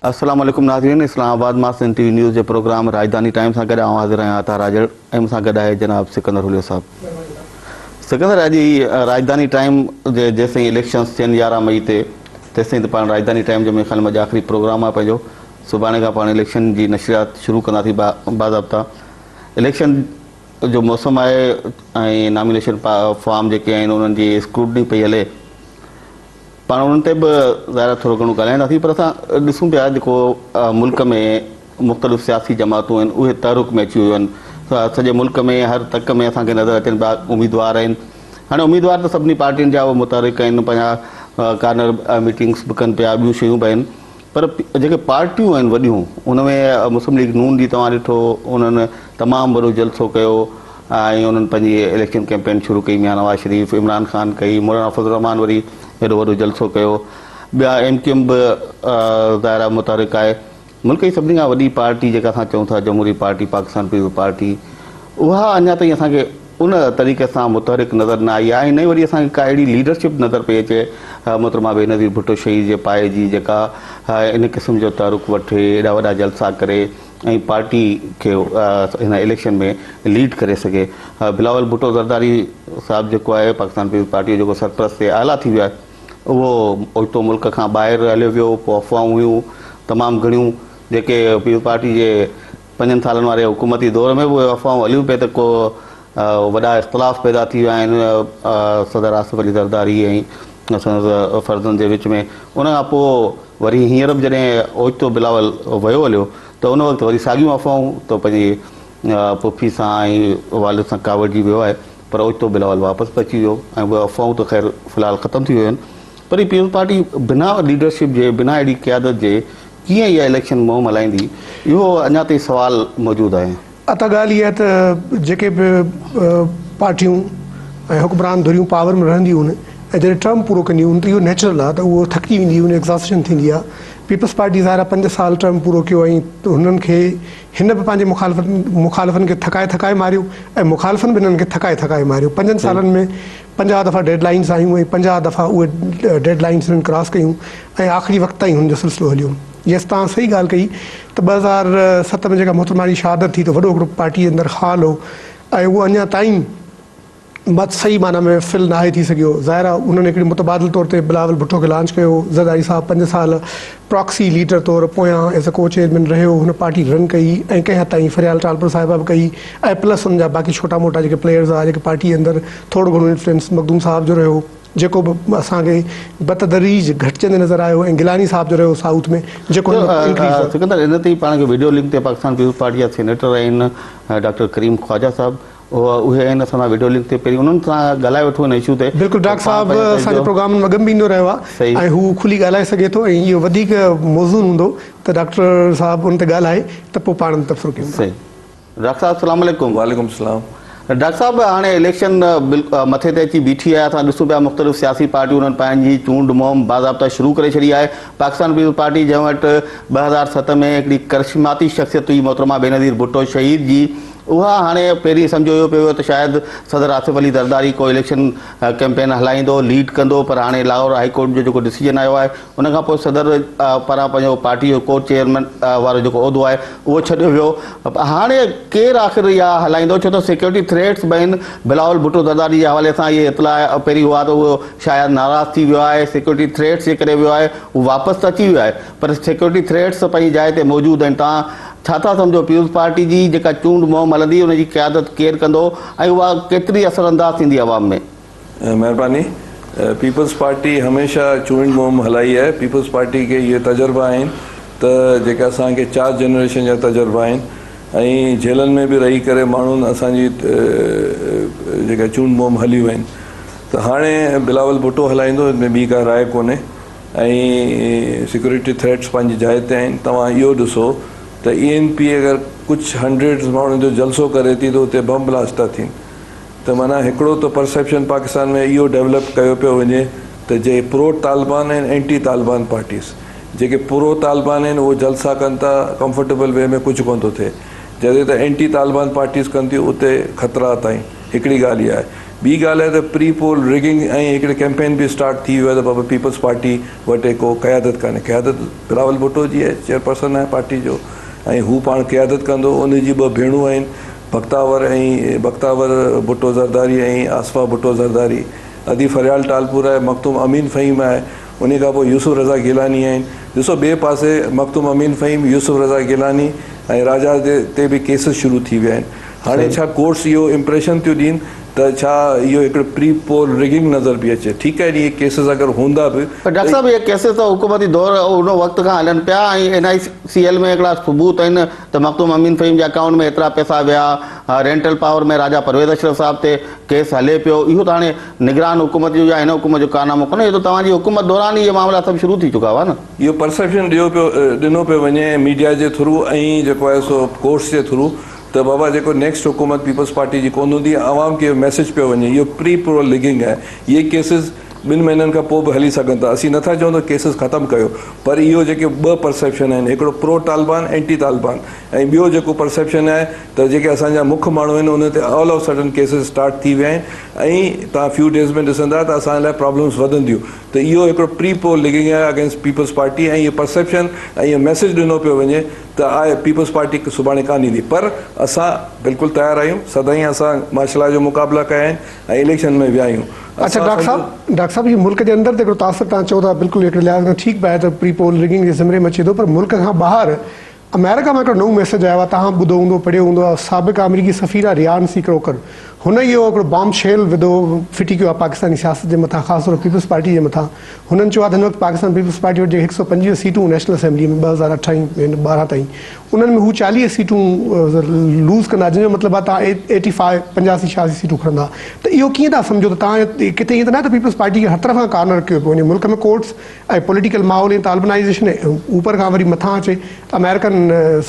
السلام عليڪم ناظرين اسلام آباد مان سنڌ ٽي وي نيوز جي پروگرام راڄڌاني ٽائيم سان گڏ آئون حاضر آهيان عطا راڄڙ ۽ مون سان گڏ آهي جناب سڪندر هليو صاحب سڪندر اڄ هي راڄڌاني ٽائيم جي جيسين اليڪشنس ٿين 11 مئي تي تيسين ته پاڻ راڄڌاني ٽائيم جو منهنجي خيال ۾ اڄ آخري پروگرام آهي پنهنجو سڀاڻي کان پاڻ اليڪشن جي نشريات شروع ڪنداسين باضابطا اليڪشن جو موسم آهي ۽ نامينيشن فارم جيڪي آهن انهن جي اسڪروٽني پئي هلي پاڻ انهن تي به ظاهر آهي ٿورو گهڻو ڳالهائينداسين پر اسان ڏسون پيا جيڪو ملڪ ۾ مختلف سياسي جماعتون آهن اهي تحرڪ ۾ اچي ويون آهن سڄي ملڪ ۾ هر تڪ ۾ اسان کي نظر اچن پيا اميدوار آهن هاڻي اميدوار ته سڀني پارٽين جا متحرڪ آهن پنهنجا ڪارنر ميٽنگس به ڪن پيا ٻيون شيون به آهن پر جيڪي پارٽيون آهن وڏيون ان ۾ مسلم ليگ نون جي توهان ڏٺو انهن تمام وڏو جلسو ڪيو ۽ انهن پنهنجي اليڪشن ڪيمپين شروع ڪئي ميان نواز شريف عمران خان ڪئي مولانا فضل الرحمان وري ايڏو وڏو جلسو ڪيو ٻيا ايم ڪيو ايم به ظاهر آهي متحرڪ آهي ملڪ جي سڀني کان وڏي پارٽي جيڪا اسان چئون ٿا جمهوري پارٽي پاڪستان پيپلز پارٽي اها اڃا تائين اسان کي ان طريقي سان متحرڪ نظر نه آئي آهي ۽ نه ئي وري اسان کي ڪا اهڙي ليڊرشپ نظر پئي اچي محترمه بينظير ڀٽو شهيد جي پائي جي جيڪا ان قسم جو تحرڪ وٺي ايڏا وڏا جلسا ڪري ۽ پارٽي کي هن اليڪشن ۾ ليڊ ڪري سگهي. بلاول ڀٽو زرداري صاحب جيڪو آهي پاڪستان پيپلز پارٽي جو جيڪو سرپرست اعليٰ ٿي ويو آهي اهو اوچتو ملڪ کان ٻاهر هليو ويو پوء افواهون هيون تمام گهڻيون جيڪي پيپلز پارٽي جي پنجن سالن واري حڪومتي دور ۾ به اهي افواهون هليون پئي ته ڪو وڏا اختلاف پيدا ٿي ويا آهن صدر آصف علي زرداري ۽ سندس فرزند جي وچ ۾ ان کان پوء وري هينئر به جڏهن اوچتو بلاول ويو هليو ته ان وقت وري ساڳيون افواهون ته پنهنجي پڦي سان ۽ والد سان ڪاوڙجي ويو آهي پر اوچتو بلاول واپس به اچي ويو ۽ اهي افواهون ته خير في الحال ختم ٿي ويون آهن پر هي پيپلز پارٽي بنا ليڊرشپ جي بنا اهڙي قيادت جي ڪيئن اها اليڪشن مهم هلائيندي اهو اڃا تائين سوال موجود آهي. اتا ڳالهه اها آهي ته جيڪي به پارٽيون ۽ حڪمران ڌريون پاور ۾ رهنديون آهن ۽ جڏهن ٽرم پورو ڪنديون آهن ته اهو نيچرل آهي ته اهو ٿڪجي ويندي ان ايگزاسشن ٿيندي آهي. پيپلز پارٽي ظاهر آهي 5 سال ٽرم پورو ڪيو ۽ هنن کي هن به پنهنجي مخالفن مخالفن کي ٿڪائي ٿڪائي ماريو ۽ مخالفن به هنن کي ٿڪائي ٿڪائي ماريو. پنجن سالن ۾ 50 دفعا ڊيڊ لائنس آيون ۽ 50 دفعا اهي ڊيڊ لائنس هنن ڪراس ڪيون ۽ آخري وقت تائين هن جو سلسلو هليو. يس توهان صحيح ڳالهه ڪئي ته 2007 ۾ جيڪا محترمه جي شهادت ٿي ته وڏو هڪڙو پارٽي جي اندر خال هو ۽ اهو اڃا تائين مت صحيح معنيٰ ۾ فل ناهي ٿي سگهيو. ظاهر آهي انهن هڪڙي متبادل طور تي بلاول ڀٽو کي لانچ ڪيو. زرداري صاحب 5 سال پراڪسي ليڊر طور پويان ايز اي ڪو چيئرمين رهيو. هن پارٽي رن ڪئي ۽ ڪنهن حد تائين فريال ٽالپر صاحبه به ڪئي ۽ پلس ان جا باقي ڇوٽا موٽا جيڪي پليئرز هئا جيڪي پارٽي اندر ٿورو گهڻو انفلوئنس مخدوم صاحب جو رهيو جيڪو به اسان کي بتدريج گهٽجندي نظر آيو ۽ گيلاني صاحب جو رهيو سائوٿ ۾ جيڪو هن وقت انڪريز سڪندر ان تي ئي پاڻ کي وڊيو لنڪ تي پاڪستان پيپلز پارٽي جا سينيٽر آهن ڊاڪٽر ڪريم خواجه صاحب اهي آهن اسان سان وڊيو لنڪ تي پهرين انهن سان ڳالهائي وٺون ان اشو تي. بلڪل ڊاڪٽر صاحب اسان جي پروگرامن ۾ اڳم به ايندو رهيو آهي ۽ هو کلي ڳالهائي سگهي ٿو ۽ اهو وڌيڪ موزون هوندو ته ڊاڪٽر صاحب ان تي ڳالهائي ته پوء پاڻ تبصرو ڪيون ٿا. صحيح ڊاڪٽر صاحب السلام عليڪم. وعليڪم السلام. ڊاڪٽر صاحب هاڻي اليڪشن مٿي تي اچي بيٺي آهي اسان ڏسون پيا مختلف سياسي پارٽيون انهن پنهنجي چونڊ مهم باضابطا شروع ڪري ڇڏي آهي پاڪستان پيپلز پارٽي جنهن وٽ 2007 ۾ هڪڙي ڪرشماتي شخصيت هئي محترمه بينظير ڀٽو شهيد جي اها هاڻي پهرين سمجهيو ويو پيو ويو ته شايد صدر آصف علي زرداري ڪو اليڪشن ڪئمپين هلائيندو ليڊ ڪندو پر هاڻي لاهور هائي ڪورٽ جو جيڪو ڊسيزن آيو آهي ان کان پوء صدر پاران پنهنجو پارٽي جو ڪو چيئرمين وارو جيڪو عهدو آهي اهو ڇڏيو ويو هاڻي ڪير آخر اها هلائيندو ڇو ته سيڪيورٽي ٿريٽس به آهن بلاول ڀٽو زرداري جي حوالي سان اهي اطلاع پهرين هئا ته اهو شايد ناراض ٿي ويو آهي سيڪيورٽي ٿريٽس جي ڪري ويو آهي هو واپس ته اچي ويو آهي پر سيڪيورٽي ٿريٽس پنهنجي جاء تي موجود آهن تان ڇا ٿا سمجهو پيپلز پارٽي جي جيڪا چونڊ مهم هلندي ان جي قيادت ڪير ڪندو ۽ اها ڪيتري اثر انداز ٿيندي عوام ۾؟ مهرباني. پيپلز پارٽي هميشه چونڊ مهم هلائي آهي. پيپلز پارٽي کي اهي تجربا آهن ته جيڪا اسان کي چار جنريشن جا تجربا آهن ۽ جيلن ۾ به رهي ڪري ماڻهن اسان جي جيڪا چونڊ مهم هليون آهن ته هاڻي بلاول ڀٽو هلائيندو ان ۾ ٻي ڪا راء ڪونهي. ۽ سيڪيورٽي ٿريٽس پنهنجي جاء تي آهن توهان اهو ڏسو ته اي اين پي اگر ڪجهه هنڊريڊز ماڻهن جو جلسو ڪري ٿي ته اتي بم بلاسٽ ٿا ٿين ته معنيٰ هڪڙو ته پرسيپشن پاڪستان ۾ اهو ڊيولپ ڪيو پيو وڃي ته جي پرو طالبان آهن اينٽي طالبان پارٽيز جيڪي پرو طالبان آهن اهو جلسا ڪن ٿا ڪمفرٽيبل وي ۾ ڪجهه ڪونه ٿو ٿئي جڏهن ته اينٽي طالبان پارٽيز ڪن ٿيون اتي خطرات آهن هڪڙي ڳالهه اها آهي. ٻي ڳالهه آهي ته پري پول رگنگ ۽ هڪڙي ڪيمپين به اسٽارٽ ٿي ويو آهي ته بابا پيپلز پارٽي وٽ ڪو قيادت ڪانهي. قيادت بلاول ڀٽو جي آهي، چيئرپرسن آهي پارٽي جو ۽ هو پاڻ قيادت ڪندو. ان جي ٻه ڀيڻون آهن بختاور ۽ بختاور ڀٽو زرداري ۽ آصفه ڀٽو زرداري. ادي فريال ٽالپور آهي، مخدوم امين فهيم آهي، انهي کان پوء يوسف رضا گيلاني آهن. ڏسو ٻئي پاسي مخدوم امين فهيم، يوسف رضا گيلاني ۽ راجا تي به ڪيسز شروع ٿي ويا آهن. هاڻي ڇا ڪورٽس اهو امپريشن ٿيون ڏين ته ڇا اهو هڪڙو پري پول رگنگ نظر پئي اچي. ٺيڪ آهي اهي ڪيسز اگر هوندا به پر ڊاڪٽر صاحب اهي ڪيسز ته حڪومتي دور ان وقت کان هلن پيا ۽ اين آء سي ايل ۾ هڪڙا ثبوت آهن ته مخدوم امين فهيم جي اڪائونٽ ۾ ايترا پئسا ويا، رينٽل پاور ۾ راجا پرويز اشرف صاحب تي ڪيس هلي پيو، اهو ته هاڻي نگران حڪومت جو يا هن حڪومت جو ڪارنامو ڪونهي، اهو ته توهان جي حڪومت دوران ئي اهي معاملا سڀ شروع ٿي چڪا هئا نه. اهو پرسيپشن ڏيو پيو ڏنو پيو وڃي ميڊيا جي ٿرو ۽ جيڪو آهي سو ڪورٽس جي ٿرو ته بابا جيڪو نيڪسٽ حڪومت پيپلز پارٽي جي ڪونه هوندي عوام کي اهو ميسيج پيو وڃي اهو پري پرو لگنگ آهي اهي ڪيسز ٻن مهينن کان پوء به هلي سگهن ٿا اسين نٿا چئون ته ڪيسز ختم ڪيو پر اهو جيڪي ٻه پرسيپشن آهن هڪڙو پرو طالبان اينٽي طالبان ۽ ٻيو جيڪو پرسيپشن آهي ته جيڪي اسان جا مک ماڻهو آهن انهن تي all of sudden cases start ٿي ويا آهن ۽ توهان فيو ڊيز ۾ ڏسندا ته اسان لاء پرابلمز وڌنديون ته اهو هڪڙو پري پول لگنگ آهي اگينسٽ پيپلز پارٽي ۽ اهو پرسيپشن ۽ اهو ميسيج ڏنو پيو وڃي ته آء پيپلز پارٽي سڀاڻي ڪانه ايندي پر اسان بلڪل تيار آهيون سدائين اسان مارشل لا جو مقابلا ڪيا آهن ۽ اليڪشن ۾ ويا آهيون اڇا ڊاڪٽر صاحب ڊاڪٽر صاحب هي ملڪ جي اندر ته هڪڙو تاثر توهان چئو ٿا بلڪل هڪڙي لحاظ کان ٺيڪ به آهي ته پري پول رگنگ جي زمري ۾ اچي ٿو پر ملڪ کان ٻاهر آمريڪا مان هڪڙو نئون ميسيج آيو آهي توهان ٻڌو هوندو پڙهيو هوندو سابق آمريڪي سفير آهي ريان سي ڪروڪر هن اهو هڪڙو بام شيل وڌو ڦٽي ڪيو آهي پاڪستاني سياست جي مٿان خاص طور پيپلز پارٽي جي مٿان هنن چيو آهي ته هن وقت پاڪستان پيپلز پارٽي وٽ جيڪي 125 سيٽون نيشنل اسيمبلي ۾ 2008 ۽ 12 تائين انهن ۾ هو 40 سيٽون لوز ڪندا جنهن جو مطلب آهي توهان ايٽي فائيو 85 86 سيٽون کڻندا ته اهو ڪيئن ٿا سمجهو ته توهان ڪٿي ائين ته ناهي ته پيپلز پارٽي کي هر طرف کان ڪارنر ڪيو پيو وڃي ملڪ ۾ ڪورٽس ۽ پوليٽيڪل ماحول ۽ طالبانائيزيشن اوپر کان وري مٿان اچي ته آمريڪن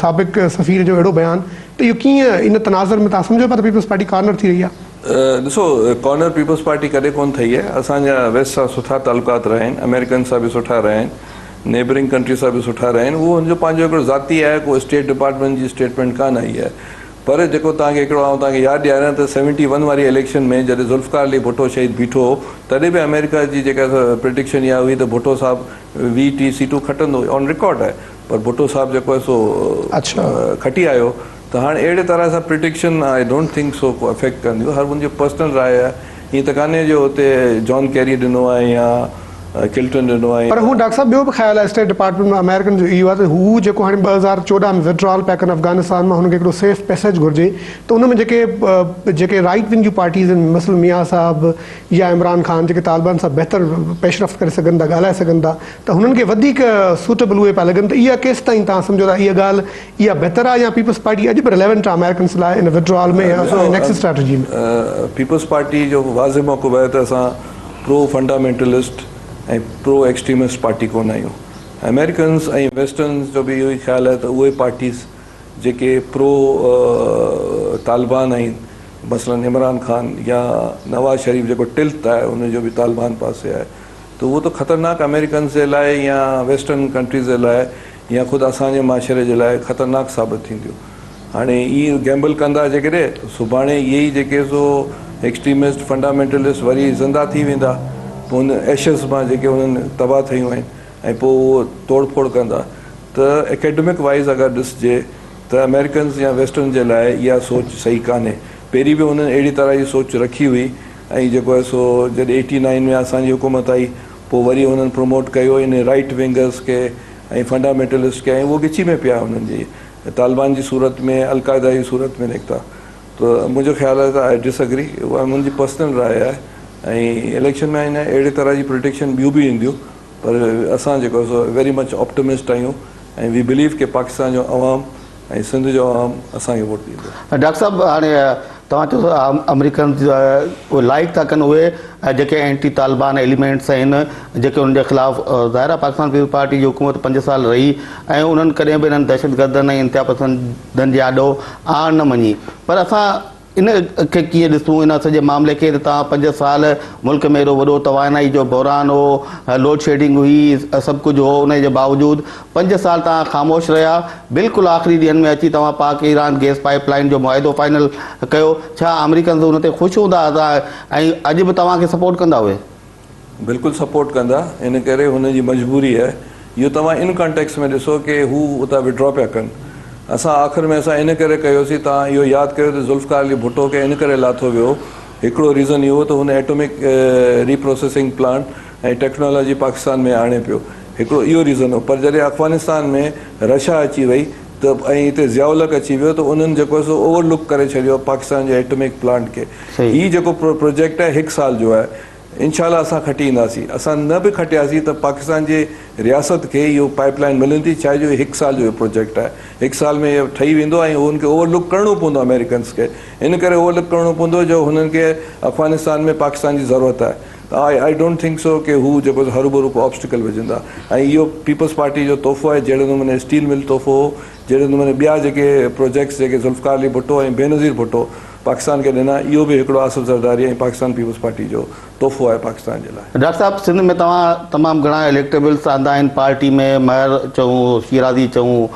سابق سفير جو اهڙو بيان ته اهو ڪيئن ان تناظر ۾ توهان سمجهو پيا ته پيپلز پارٽي ڪارنر ٿي رهي آهي؟ ڏسو ڪارنر پيپلز پارٽي ڪڏهن ڪونه ٿئي آهي اسان جا ويسٽ سان سٺا تعلقات رهيا آهن آمريڪن سان به سٺا رهيا آهن نيبرنگ ڪنٽري سان به سٺا رهيا آهن اهو هن جو پنهنجو هڪڙو ذاتي آهي ڪو اسٽيٽ ڊپارٽمينٽ جي اسٽيٽمينٽ ڪانه آئي آهي پر جيڪو توهان کي هڪڙو آئون توهان کي ياد ڏياريان ته سيونٽي ون واري اليڪشن ۾ جڏهن ذوالفقار علي ڀٽو شهيد بيٺو هو تڏهن به آمريڪا جي جيڪا پرڊڪشن اها هئي ته ڀٽو صاحب 20 ٽيهه سيٽون کٽندو آن رڪارڊ آهي پر ڀٽو صاحب جيڪو آهي سو کٽي آيو ته هاڻي اهڙي طرح سان پرڊڪشن I don't think سو ڪو افيڪٽ ڪنديون هر منهنجي پرسنل راء آهي ائين ته ڪانهي جو اتي جان ڪيري ڏنو آهي يا ڪلٽن ڏنو آهي. پر هونء ڊاڪٽر صاحب ٻيو به خيال آهي اسٽيٽ ڊپارٽمينٽ مان آمريڪن جو اهو آهي ته هو جيڪو هاڻي 2014 ۾ ودڊرال پيا ڪن افغانستان مان هنن کي هڪڙو سيف پيسيج گهرجي ته ان ۾ جيڪي جيڪي رائيٽ ونگ جون پارٽيز آهن مثلاً ميان صاحب يا عمران خان جيڪي طالبان سان بهتر پيش رفت ڪري سگهن ٿا ڳالهائي سگهن ٿا ته هنن کي وڌيڪ سوٽيبل اهي پيا لڳن ته اها ڪيستائين توهان سمجهو ٿا اها ڳالهه اها بهتر آهي يا پيپلز پارٽي اڄ به رليونٽ آهي آمريڪنز لاء ان ودڊرال ۾ يا نيڪسٽ اسٽريٽجي ۾؟ پيپلز پارٽي جو واضح موقف آهي ته اسان پرو فنڊامينٽلسٽ ۽ پرو ايڪسٽريمسٽ پارٽي ڪونه آهيون. آمريڪنز ۽ ويسٽرنز جو به اهو ئي خيال آهي ته اهي پارٽيز جيڪي پرو طالبان آهن مثلاً عمران خان يا نواز شريف جيڪو ٽلت آهي ان جو به طالبان پاسي آهي ته اهو ته خطرناڪ آمريڪنز جي لاء يا ويسٽرن ڪنٽريز جي لاء يا خود اسان جي معاشري جي لاء خطرناڪ ثابت ٿينديون. هاڻي اهي گيمبل ڪندا جيڪڏهن ته سڀاڻي اهي ئي جيڪي سو ايڪسٽريمسٽ فنڊامينٽلسٽ وري زنده ٿي ويندا پوء ان ايشز مان جيڪي انهن تباهه ٿيون آهن ۽ پوء اهو توڙ ڦوڙ ڪندا ته اڪيڊمڪ وائيز اگر ڏسجي ته آمريڪنز يا ويسٽرن جي لاء اها سوچ صحيح ڪانهي پهرين به انهن اهڙي طرح جي سوچ رکي هئي ۽ جيڪو آهي سو جڏهن ايٽي نائين ۾ اسان جي حڪومت آئي پوء وري انهن پروموٽ ڪيو ان رائيٽ ونگرز کي ۽ فنڊامينٽلسٽ کي ۽ اهو ڳچي ۾ پيا انهن جي طالبان جي صورت ۾ القاعده جي صورت ۾ نڪتا ته منهنجو خيال آهي ته آء ڊس اگري اها منهنجي پرسنل راء آهي ۽ اليڪشن ۾ آهن اهڙي طرح جي پرڊڪشن ٻيون به اينديون پر اسان جيڪو سو ويري مچ آپٽمسٽ آهيون ۽ وي بليو ڪي پاڪستان جو عوام ۽ سنڌ جو عوام اسان کي ووٽ ڏيندو. ڊاڪٽر صاحب هاڻي توهان چئو ٿا آمريڪنز لائيڪ ٿا ڪن اهي جيڪي اينٽي طالبان ايليمينٽس آهن جيڪي انهن جي خلاف ظاهر آهي پاڪستان پيپلز پارٽي جي حڪومت پنج سال رهي ۽ انهن ڪڏهن به انهن دهشتگردن ۽ انتها پسندن جي آڏو آڻ نه مڃي پر اسان ان کي ڪيئن ڏسون ان سڄي معاملي کي ته توهان پنج سال ملڪ ۾ ايڏو وڏو توانائي جو بحران هو، لوڊشيڊنگ هئي، سڀ ڪجهه هو ان جي باوجود پنج سال توهان خاموش رهيا، بلڪل آخري ڏينهن ۾ اچي توهان Pak Iran gas pipeline جو معاهدو فائنل ڪيو، ڇا آمريڪنز ان تي خوش هوندا ۽ اڄ به توهان کي سپورٽ ڪندا اهي؟ بلڪل سپورٽ ڪندا ان ڪري هن جي مجبوري آهي اهو توهان ان ڪانٽيڪس ۾ ڏسو ڪي هو اتان وڊرا پيا ڪن اسان آخر ۾ اسان ان ڪري ڪيوسين توهان اهو ياد ڪيو ته ذوالفقار علي ڀٽو کي ان ڪري لاٿو ويو هڪڙو ريزن اهو ته هن atomic reprocessing plant ۽ technology Pakistan ۾ آڻي پيو هڪڙو اهو ريزن هو پر جڏهن افغانستان ۾ رشا اچي وئي ته ۽ هتي ضياء الحق اچي ويو ته انهن جيڪو سو اوور لڪ ڪري ڇڏيو پاڪستان جي ايٽمڪ پلانٽ کي هي جيڪو پروجيڪٽ آهي هڪ سال جو آهي انشاء الله اسان کٽي اينداسين، اسان نه به کٽياسين ته پاڪستان جي رياست کي اهو پائيپ لائين ملندي ڇاهي جو هڪ سال جو اهو پروجيڪٽ آهي هڪ سال ۾ اهو ٺهي ويندو ۽ ان کي اوور لڪ ڪرڻو پوندو آمريڪنس کي ان ڪري اوور لڪ ڪرڻو پوندو جو هنن کي افغانستان ۾ پاڪستان جي ضرورت آهي ته آء I don't think سو ڪي هو جيڪو هروڀرو ڪو آبسٽيڪل وجهندا ۽ اهو پيپلز پارٽي جو تحفو آهي جهڙي نموني اسٽيل مل تحفو هو جهڙي نموني ٻيا جيڪي پروجيڪٽس جيڪي ذوالفقار علي ڀٽو ۽ بينظير ڀٽو پاڪستان کي ڏنا اهو به هڪڙو آصف زرداري ۽ پاڪستان پيپلز پارٽي جو تحفو آهي پاڪستان جي لاء. ڊاڪٽر صاحب سنڌ ۾ توهان تمام گهڻا اليڪٽيبلس آندا آهن پارٽي ۾ مهر چئون شيرازي چئون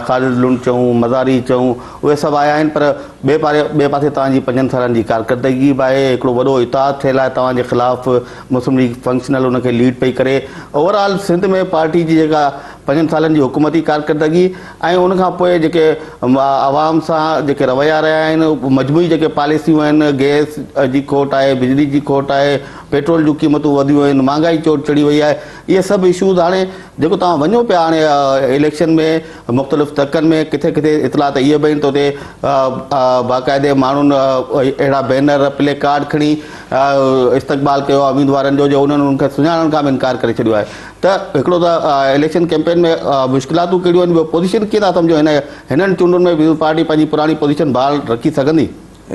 خالد لنڊ چئون مزاري چئون اهي سڀ آيا آهن پر ٻئي پاري ٻئي پاسي توهان جي پنجن سالن جي ڪارڪردگي به آهي هڪڙو وڏو اتحاد ٿيل آهي توهان جي خلاف مسلم ليگ فنڪشنل ان کي ليڊ پئي ڪري اوور آل سنڌ ۾ پارٽي جي جيڪا پنجن سالن جي حڪومتي ڪارڪردگي ۽ ان کان پوء جيڪي عوام سان جيڪي رويا رهيا آهن مجموعي جيڪي پاليسيون آهن گئس جي کوٽ آهي بجلي جي کوٽ آهي پيٽرول جون قيمتون وڌيون آهن مهانگائي چوٽ چڙهي وئي آهي اهي سڀ اشوز هاڻي جيڪو توهان وڃو پيا هاڻي اليڪشن ۾ مختلف تڪن ۾ ڪٿي ڪٿي اطلاع ته اهي به آهن ته اتي باقاعدي ماڻهن اهڙا بينر پلي ڪارڊ کڻي استقبال ڪيو آهي اميدوارن جو جو انهن انهن کي سڃاڻڻ کان به انڪار ڪري ڇڏيو آهي ته هڪڙو ته اليڪشن ڪيمپين ۾ مشڪلاتون ڪهڙيون آهن ٻيو پوزيشن ڪيئن ٿا سمجهو هن هنن چونڊن ۾ پيپلز پارٽي پنهنجي پراڻي پوزيشن بحال رکي سگهندي؟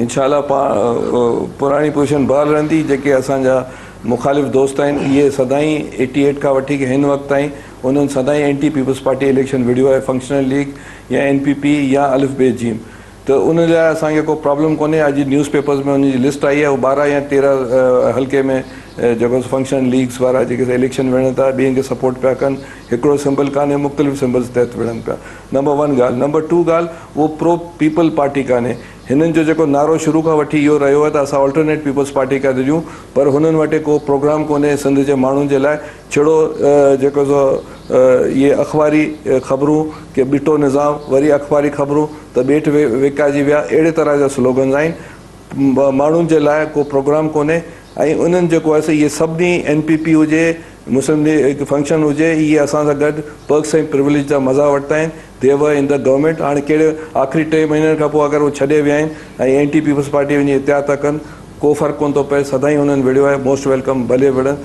انشاء الله پراڻي پوزيشن بحال رهندي جيڪي اسان جا مخالف دوست آهن اهي سدائين ايٽي ايٽ کان وٺي هن وقت تائين انهن سدائين اينٽي پيپلز پارٽي اليڪشن وڙهيو آهي فنڪشنل ليگ يا اين پي پي يا الف بي جيم ته ان لاء اسان کي ڪو پرابلم ڪونهي اڄ نيوز پيپرز ۾ ان جي لسٽ آئي آهي هو 12 يا 13 حلقي ۾ جيڪو سو فنڪشنل ليگز وارا جيڪي سو اليڪشن وڙهن ٿا ٻين کي سپورٽ پيا ڪن هڪڙو سمبل ڪانهي مختلف سمبلز تحت وڙهن پيا نمبر ون ڳالهه نمبر ٽو ڳالهه اهو پرو پيپل پارٽي ڪانهي هنن جو جيڪو نعرو شروع کان وٺي اهو رهيو آهي ته اسان آلٽرنيٽ پيپلز پارٽي ڪا ڏيون پر هنن وٽ ڪو پروگرام ڪونهي سنڌ جي ماڻهن جي لاء ڇڙو جيڪو سو اهي اخباري خبرون ڪي ٻٽو نظام وري اخباري خبرون ته ٻيٽ وڪاجي ويا اهڙي طرح جا سلوگنز آهن ماڻهن جي لاء ڪو پروگرام ڪونهي ۽ انهن جيڪو آهي سو اهي سڀني اين پي پي هجي مسلم ليگ فنڪشن هجي اهي اسان سان گڏ پرڪس ۽ پروليج جا مزا ورتا آهن the were in the government هاڻي ڪهڙي آخري ٽي مهينن کان پوء اگر هو ڇڏي ويا آهن ۽ اينٽي پيپلز پارٽي وڃي اتحاد ٿا ڪن ڪو فرق ڪونه ٿو پئي سدائين انهن وڙهيو آهي موسٽ welcome ڀلي وڙهن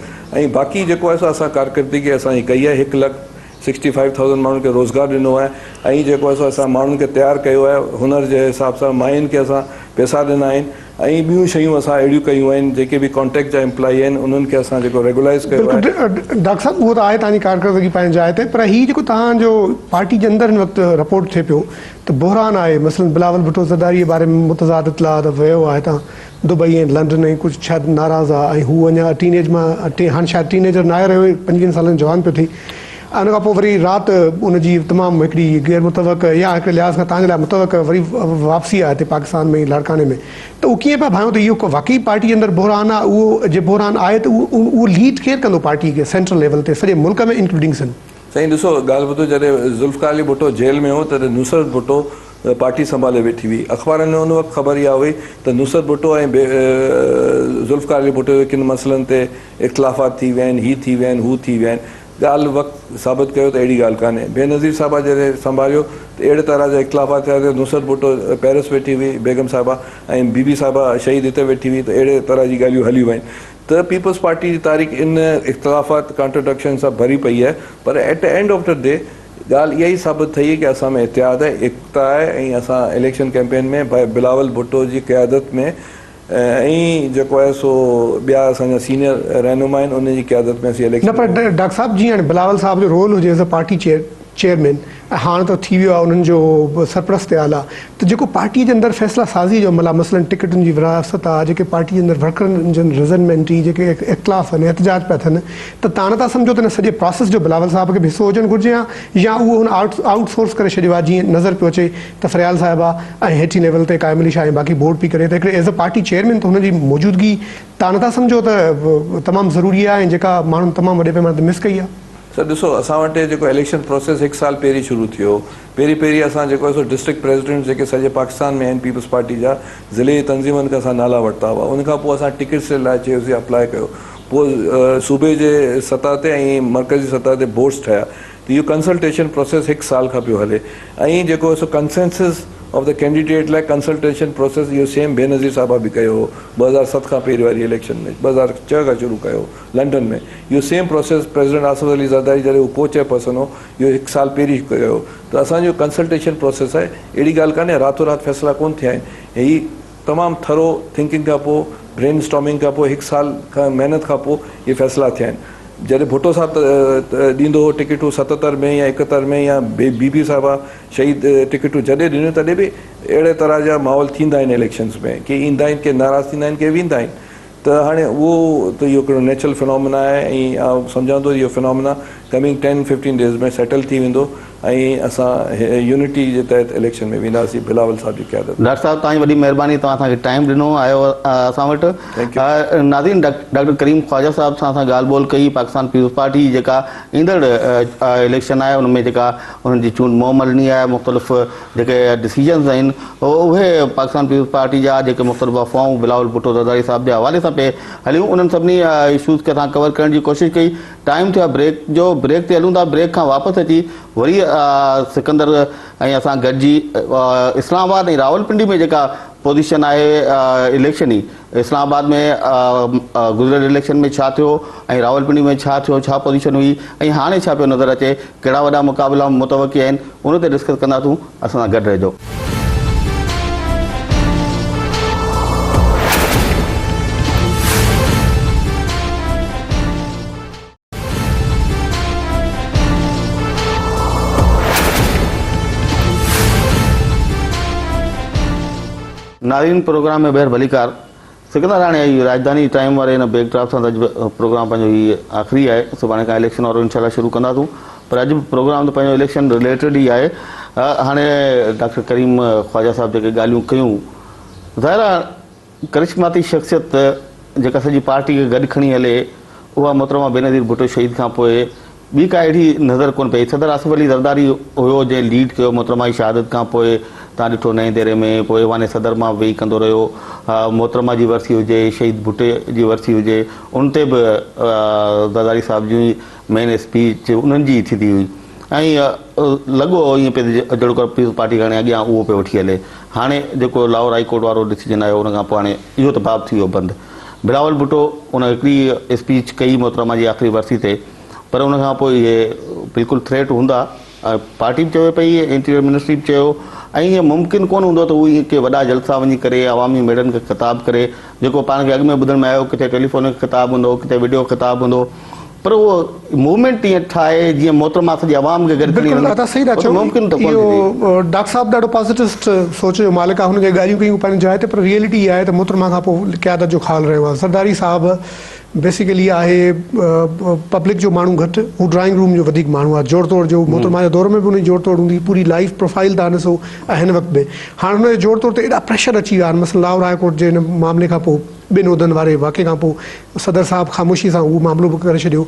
۽ باقي جيڪو آهي سو اسان ڪارڪردگي اسان جي ڪئي آهي هڪ لک سڪسٽي فائيو ٿائوزنڊ ماڻهن کي روزگار ڏنو آهي ۽ جيڪو آهي سو اسان ماڻهن کي تيار ڪيو آهي هنر جي حساب سان ماين کي اسان پئسا ڏنا آهن ۽ ٻيون شيون اسان اهڙيون ڪيون آهن جيڪي به ڪانٽريڪٽ جا امپلائي آهن انهن کي اسان جيڪو ريگولائيز ڪيو آهي. بلڪل ڊاڪٽر صاحب اهو ته آهي توهان جي ڪارڪردگي پنهنجي جاء تي پر هي جيڪو توهان جو پارٽي جي اندر هن وقت رپورٽ ٿئي پيو ته بحران آهي مثلاً بلاول ڀٽو زرداري جي باري ۾ متضاد اطلاع ته ويو آهي تان دبئي ۽ لنڊن ۽ ڪجهه شايد ناراض آ ۽ هو اڃا ٽين ايج مان هاڻ شايد ٽين ايجر ناهي رهيو پنجويهن سالن جو جوان پيو ٿئي ۽ ان کان پوء وري رات ان جي تمام هڪڙي غير متوقع يا هڪڙي لحاظ کان توهان جي لاء متوقع وري واپسي آ هتي پاڪستان ۾ لاڙڪاڻي ۾ ته اهو ڪيئن پيا ڀانيو ته اهو واقعي پارٽي جي اندر بحران آ اهو جي بحران آهي ته اهو اهو ليڊ ڪير ڪندو پارٽي کي سينٽرل ليول تي سڄي ملڪ ۾ انڪلوڊنگ سنڌ. سائين ڏسو ڳالهه ٻڌو جڏهن ذوالفقار علي ڀٽو جيل ۾ هو تڏهن نصرت ڀٽو پارٽي سنڀالي ويٺي هئي. اخبارن ۾ ان وقت خبر اها هئي ته نصرت ڀٽو ۽ ذوالفقار علي ڀٽو جي ڪن مسئلن تي اختلافات ٿي ويا آهن، هي ٿي ويا آهن، هو ٿي ويا آهن. ڳالهه وقت ثابت ڪيو ته اهڙي ڳالهه ڪانهي. بينظير صاحبه جڏهن سنڀاليو ته اهڙي طرح جا اختلافات ٿيا ته نصرت ڀٽو پئرس ويٺي هئي، بيگم صاحبه ۽ بي بي صاحبه شهيد هتي ويٺي هئي ته اهڙي طرح جي ڳالهيون هليون ويون ته پيپلز پارٽي جي تاريخ ان اختلافات ڪانٽرڊڪشن سان ڀري پئي آهي پر at the end of the day ڳالهه اها ئي ثابت ٿئي ڪي اسان ۾ اتحاد آهي، ايڪتا آهي ۽ اسان اليڪشن ڪيمپين ۾ ڀائي بلاول ڀٽو جي قيادت ۾ ۽ جيڪو آهي سو ٻيا اسان جا سينيئر رهنما آهن انهن جي قيادت ۾ اسين نه اليڪشن پر ڊاڪٽر صاحب جيئن هاڻي بلاول صاحب جو رول هجي as a party چيئرمين ۽ هاڻ ته ٿي ويو آهي انهن جو سرپرست اعليٰ ته جيڪو پارٽي جي اندر فيصلا سازي جو عمل آهي مثلاً ٽڪيٽن جي ورهاست آهي جيڪي پارٽي جي اندر ورڪرن جن ريزنمينٽ هي جيڪي اختلاف آهن احتجاج پيا ٿين ته تان نٿا سمجهو ته ان سڄي پراسيس جو بلاول صاحب کي به حصو هجڻ گهرجي ها يا اهو هن آئوٽ سورس ڪري ڇڏيو آهي جيئن نظر پيو اچي ته فريال صاحبه ۽ هيٺين ليول تي قائم علي شاهه ۽ باقي بورڊ پئي ڪري ته هڪڙي ايز اي پارٽي چيئرمين ته هن جي موجودگي تان نٿا سمجهو ته تمام ضروري آهي ۽ جيڪا ماڻهن تمام وڏي پيماني تي مس ڪئي آهي. سر ڏسو اسان وٽ جيڪو اليڪشن پروسيس هڪ سال پهرين شروع ٿيو هو پهرين پهرين اسان جيڪو آهي سو ڊسٽرڪٽ پريزيڊنٽس جيڪي سڄي پاڪستان ۾ آهن پيپلز پارٽي جا ضلعي جي تنظيمن کان اسان نالا ورتا هئا ان کان پوء اسان ٽڪيٽس جي لاء چيوسين اپلاء ڪيو پوء صوبي جي سطح تي ۽ مرڪزي سطح تي بورڊس ٺهيا ته اهو ڪنسلٽيشن پروسيس هڪ سال کان پيو هلي ۽ جيڪو آهي سو ڪنسينسس آف the candidate لاء ڪنسلٽيشن پروسيس اهو سيم بينظير صاحبه به ڪيو هو 2007 کان پهرين واري اليڪشن ۾ 2006 کان شروع ڪيو هو لنڊن ۾ اهو same process president Asif Ali Zardari جڏهن هو ڪو چيئرپرسن هو اهو هڪ سال پهرين ڪيو هو ته اسان جو ڪنسلٽيشن پروسيس آهي اهڙي ڳالهه ڪانهي راتو رات فيصلا ڪونه ٿيا آهن هي تمام ٿرو ٿنڪنگ کان پوء برين اسٽارمنگ کان پوء هڪ سال کان محنت کان پوء اهي فيصلا ٿيا آهن جڏهن ڀٽو صاحب ڏيندو هو ٽڪيٽون 77 ۾ يا 71 ۾ يا بي بي صاحبه شهيد ٽڪيٽون جڏهن ڏنيون تڏهن به اهڙي طرح جا ماحول ٿيندا آهن اليڪشنز ۾ ڪي ايندا آهن ڪي ناراض ٿيندا آهن ڪي ويندا آهن ته هاڻي اهو ته اهو هڪڙو نيچرل فنامنا آهي ۽ آئون سمجهان ٿو اهو فنامنا ڪمنگ ٽين ففٽين ڊيز ۾ سيٽل ٿي ويندو ۽ اسان يونٽي جي تحت اليڪشن ۾ وينداسين بلاول صاحب جي قيادت ۾. ڊاڪٽر صاحب توهان جي وڏي مهرباني توهان اسان کي ٽائيم ڏنو آيو اسان وٽ. Thank you. ناظرين ڊاڪٽر ڪريم خواجه صاحب سان اسان ڳالهه ٻولهه ڪئي پاڪستان پيپلز پارٽي جي جيڪا ايندڙ اليڪشن آهي ان ۾ جيڪا انهن جي چونڊ مهم هلڻي آهي مختلف جيڪي ڊسيزنز آهن اهي پاڪستان پيپلز پارٽي جا جيڪي مختلف افواهون بلاول ڀٽو زرداري صاحب جي حوالي سان پئي هليون انهن سڀني اشوز کي اسان ڪور ڪرڻ جي ڪوشش ڪئي. ٽائيم ٿيو آهي بريڪ جو بريڪ تي هلون ٿا بريڪ کان واپس اچي وري سڪندر ۽ اسان گڏجي اسلام آباد ۽ راولپنڊي ۾ جيڪا پوزيشن آهي اليڪشن اسلام آباد ۾ گذريل اليڪشن ۾ ڇا ٿيو ۽ راولپنڊي ۾ ڇا ٿيو ڇا پوزيشن هئي ۽ هاڻي ڇا پيو نظر اچي ڪهڙا وڏا مقابلا متوقع آهن ان تي ڊسڪس ڪنداسون اسان سان گڏ رهجو. ناظرين پروگرام ۾ ٻيهر ڀليڪار سڪندر هاڻي هي راڄڌاني ٽائيم واري هن بيڪ ڊراپ سان ته اڄ پروگرام پنهنجو هي آخري آهي سڀاڻي کان اليڪشن وارو انشاء الله شروع ڪنداسون پر اڄ پروگرام ته پنهنجو اليڪشن رليٽيڊ ئي آهي هاڻي ڊاڪٽر ڪريم خواجه صاحب جيڪي ڳالهيون ڪيون ظاهر آهي ڪرشماتي شخصيت جيڪا سڄي پارٽي کي گڏ کڻي هلي اها محترمه بينظير ڀٽو شهيد کان پوء ٻي ڪا اهڙي نظر ڪونه پئي. صدر آصف علي زرداري هيو جنهن ليڊ ڪيو محترمه جي شهادت کان پوء تان ڏٺو نئين ديري ۾ پوء ايوان صدر مان به ويهي ڪندو رهيو. محترمه جي ورسي هجي شهيد ڀٽي جي ورسي هجي ان تي به زرداري صاحب جون ئي مين اسپيچ انهن جي ئي ٿيندي هئي ۽ لڳو ائين پئي ته جهڙوڪر پيپلز پارٽي کي هاڻي اڳيان اهو پيو وٺي هلي. هاڻي جيڪو لاهور هائي ڪورٽ وارو ڊسيزن آيو ان کان پوء هاڻي اهو ته باب ٿي ويو بند. بلاول ڀٽو ان هڪڙي اسپيچ ڪئي محترمه جي آخري ورسي تي پر ان کان پوء اهي بلڪل ٿريٽ هوندا پارٽي به چوي پئي انٽيريئر منسٽري به چيو ۽ ائين ممڪن ڪونه هوندو ته هو ائين ڪي وڏا جلسا وڃي ڪري عوامي ميڙن کي خطاب ڪري جيڪو پاڻ کي اڳ ۾ ٻڌڻ ۾ آيو ڪٿي ٽيليفونڪ خطاب هوندو ڪٿي وڊيو خطاب هوندو پر اهو موومينٽ ائين ٺاهي جيئن محترمه سڄي عوام کي گڏ کڻي بلڪل ادا صحيح ٿا چئو ممڪن ته ڪونه ٿيندي. اهو ڊاڪٽر صاحب ڏاڍو پازيٽسٽ سوچ جو مالڪ آهي هن جي ڳالهيون ڪيون پنهنجي جاء تي پر ريئلٽي اها آهي ته محترمه کان پوء قيادت جو خال رهيو آهي زرداري صاحب بيسيڪلي آهي پبلڪ جو ماڻهو گهٽ هو ڊرائنگ روم جو وڌيڪ ماڻهو آهي جوڙ توڙ جو محترمه جي دور ۾ به ان جي جوڙ توڙ هوندي پوري لائيف پروفائيل تان ڏسو ۽ هن وقت به هاڻ هن جي جوڙ توڙ تي ايڏا پريشر اچي ويا آهن مثلا لاهور هاء ڪورٽ جي هن معاملي کان پوء ٻن عهدن واري واقعي کان پوء صدر صاحب خاموشي سان اهو معاملو به ڪري ڇڏيو.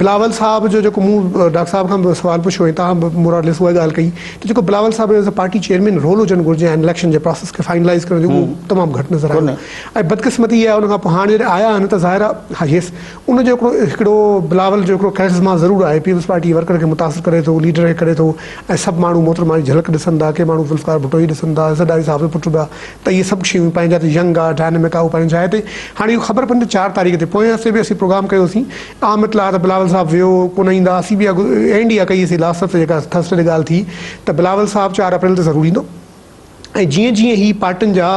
بلاول صاحب جو جيڪو مون ڊاڪٽر صاحب کان به سوال پڇيو ۽ توهان به مورارليس اها ڳالهه ڪئي ته جيڪو بلاول صاحب جو as a party chairman role هجڻ گهرجي ۽ اليڪشن جي پراسيس کي فائنلائيز ڪرڻ جو اهو تمام گهٽ نظر آيو ۽ بدقسمتي اها آهي ان کان پوء هاڻ جڏهن آيا آهن ته ظاهر آهي ها يس ان جو هڪڙو هڪڙو بلاول جو هڪڙو ڪريزما ضرور آهي پيپلز پارٽي جي ورڪر کي متاثر ڪري ٿو ليڊر کي ڪري ٿو ۽ سڀ ماڻهو محترمه جي جهلڪ ڏسن ٿا ڪي ماڻهو ذوالفقار ڀٽو جي ڏسن ٿا زرداري صاحب جو پٽ به آهي ته اهي سڀ شيون پنهنجا ته ينگ آ ڊائنامڪ آ اهو پنهنجي جاء تي هاڻي اهو خبر پوندي چار تاريخ تي پوئين هفتي به اسين پروگرام ڪيوسين عام اطلاع ته بلاول صاحب ويو ڪونه ايندا اسين به اها اينڊ اها ڪئي سين لاسٽ هفتي جيڪا ٿرسڊي تي ڳالهه ٿي ته بلاول صاحب چار اپريل تي ضرور ايندو ۽ جيئن جيئن هي پارٽين جا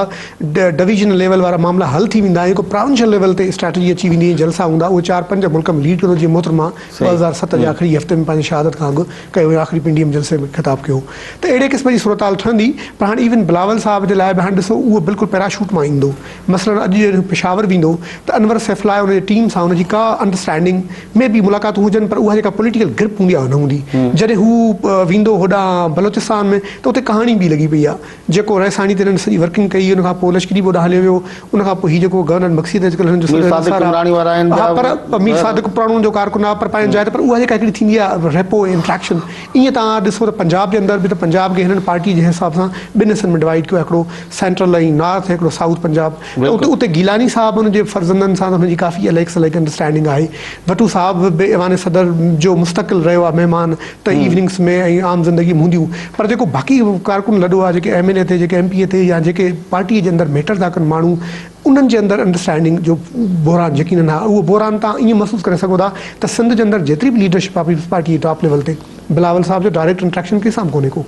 ڊويزنل ليول وارا معاملا حل ٿي ويندا ۽ هڪ پراونشل ليول تي اسٽريٽجي اچي ويندي ۽ جلسا هوندا اهي چار پنج ملڪ ۾ ليڊ ڪندو جيئن محترمه 2007 جي آخري هفتي ۾ پنهنجي شهادت کان اڳ ڪيو ۽ آخري پنڊي ۾ جلسي ۾ خطاب ڪيو ته اهڙي قسم جي صورتحال ٺهندي پر هاڻي ايون بلاول صاحب جي لاء به هاڻي ڏسو اهو بلڪل پيراشوٽ مان ايندو مثلاً اڄ جڏهن پشاور ويندو ته انور سيفلاء ان جي ٽيم سان ان جي ڪا انڊرسٽينڊنگ ۾ به ملاقاتون هجن پر اها جيڪا پوليٽيڪل گرپ هوندي آهي اها نه هوندي. جڏهن هو ويندو هوڏانهن بلوچستان ۾ ته اتي ڪهاڻي ٻي لڳي پئي آهي. جيڪو رئيساڻي تي هنن سڄي ورڪنگ ڪئي ان کان پوء لشڪري به هوڏانهن هليو ويو ان کان پوء هي جيڪو گورنر مگسي ته اڄڪلهه هنن جو مير سڏ صادق نثار عمراڻي وارا آهن آهي. ها ٻيا پر مير صادق پراڻو ان جو ڪارڪن آهي پر پنهنجي جاء تي پر اها جيڪا هڪڙي ٿيندي آهي ريپو ۽ انٽريڪشن ائين توهان ڏسو ته پنجاب جي اندر به ته پنجاب کي هنن پارٽي جي حساب سان ٻن حصن ۾ ڊوائيڊ ڪيو آهي هڪڙو سينٽرل ۽ نارٿ ۽ هڪڙو سائوٿ پنجاب ته اتي اتي گيلاني صاحب ان جي فرزندن سان ته هن جي ڪافي الائڪ سلائڪ انڊرسٽينڊنگ آهي. وٽو صاحب به ايوان صدر جو مستقل رهيو آهي مهمان ته ايوننگس ۾ ۽ عام زندگي ۾ هونديون پر جيڪو باقي ڪارڪن لڏو آهي جيڪي ايم اين اي تي جيڪي ايم پي اي تي يا جيڪي پارٽي جي اندر ميٽر ٿا ڪن ماڻهو انهن جي اندر انڊرسٽينڊنگ جو بحران يقينن آهي اهو بحران تان ائين محسوس ڪري سگهو ٿا ته سنڌ جي اندر جيتري به ليڊرشپ آهي پيپلز پارٽي جي ٽاپ ليول تي بلاول صاحب جو ڊائريڪٽ انٽريڪشن ڪنهن سان به ڪونهي ڪو.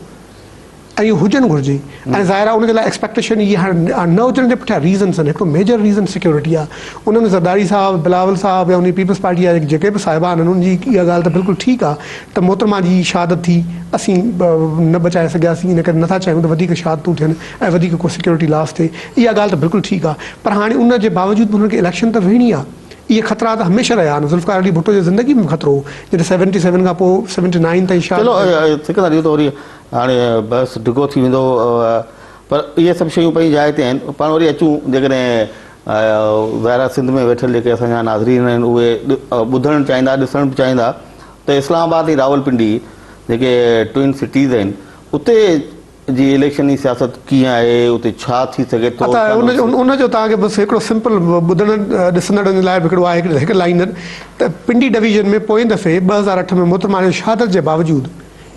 ۽ اهو هجڻ گهرجي ۽ ظاهر آهي ان جي لاء ايڪسپيڪٽيشن اهي هاڻي نه هجڻ جي پٺيان ريزنس آهن هڪڙو ميجر ريزن سيڪيورٽي آهي ان ۾ زرداري صاحب بلاول صاحب يا ان پيپلز پارٽي جا جيڪي به صاحبان آهن انهن جي اها ڳالهه ته بلڪل ٺيڪ آهي ته محترمه جي شهادت ٿي اسين نه بچائي سگهياسين ان ڪري نٿا چاهيون ته وڌيڪ شهادتون ٿين ۽ وڌيڪ ڪو سيڪيورٽي لاس ٿئي اها ڳالهه ته بلڪل ٺيڪ آهي پر هاڻي ان جي باوجود به انهن کي اليڪشن ته وڙهڻي آهي اهي خطرا ته هميشه رهيا آهن. ذوالفقار علي ڀٽو جي زندگي ۾ به خطرو هو. جڏهن سيونٽي سيون کان پوء سيونٽي نائين تائين شاهه چلو سڪندر اهو ته وري هاڻي بحث ڊگهو ٿي ويندو پر اهي سڀ شيون پنهنجي جاء تي آهن پاڻ وري اچون جيڪڏهن ظاهر آهي سنڌ ۾ ويٺل جيڪي اسان جا ناظرين آهن اهي ٻڌڻ چاهيندا ڏسڻ به چاهيندا ته اسلام آباد ۽ راولپنڊي جيڪي ٽوئن سٽيز آهن اتي جي اليڪشن جي سياست ڪيئن آهي اتي ڇا ٿي سگهي ٿو ادا ڇا نه ٿي ان جو توهان کي بس هڪڙو سمپل ٻڌڻ ڏسندڙن جي لاء به هڪڙو آهي هڪ لائينر ته پنڊي ڊويزن ۾ پوئين دفعي 2008 ۾ محترمه جي شهادت جي باوجود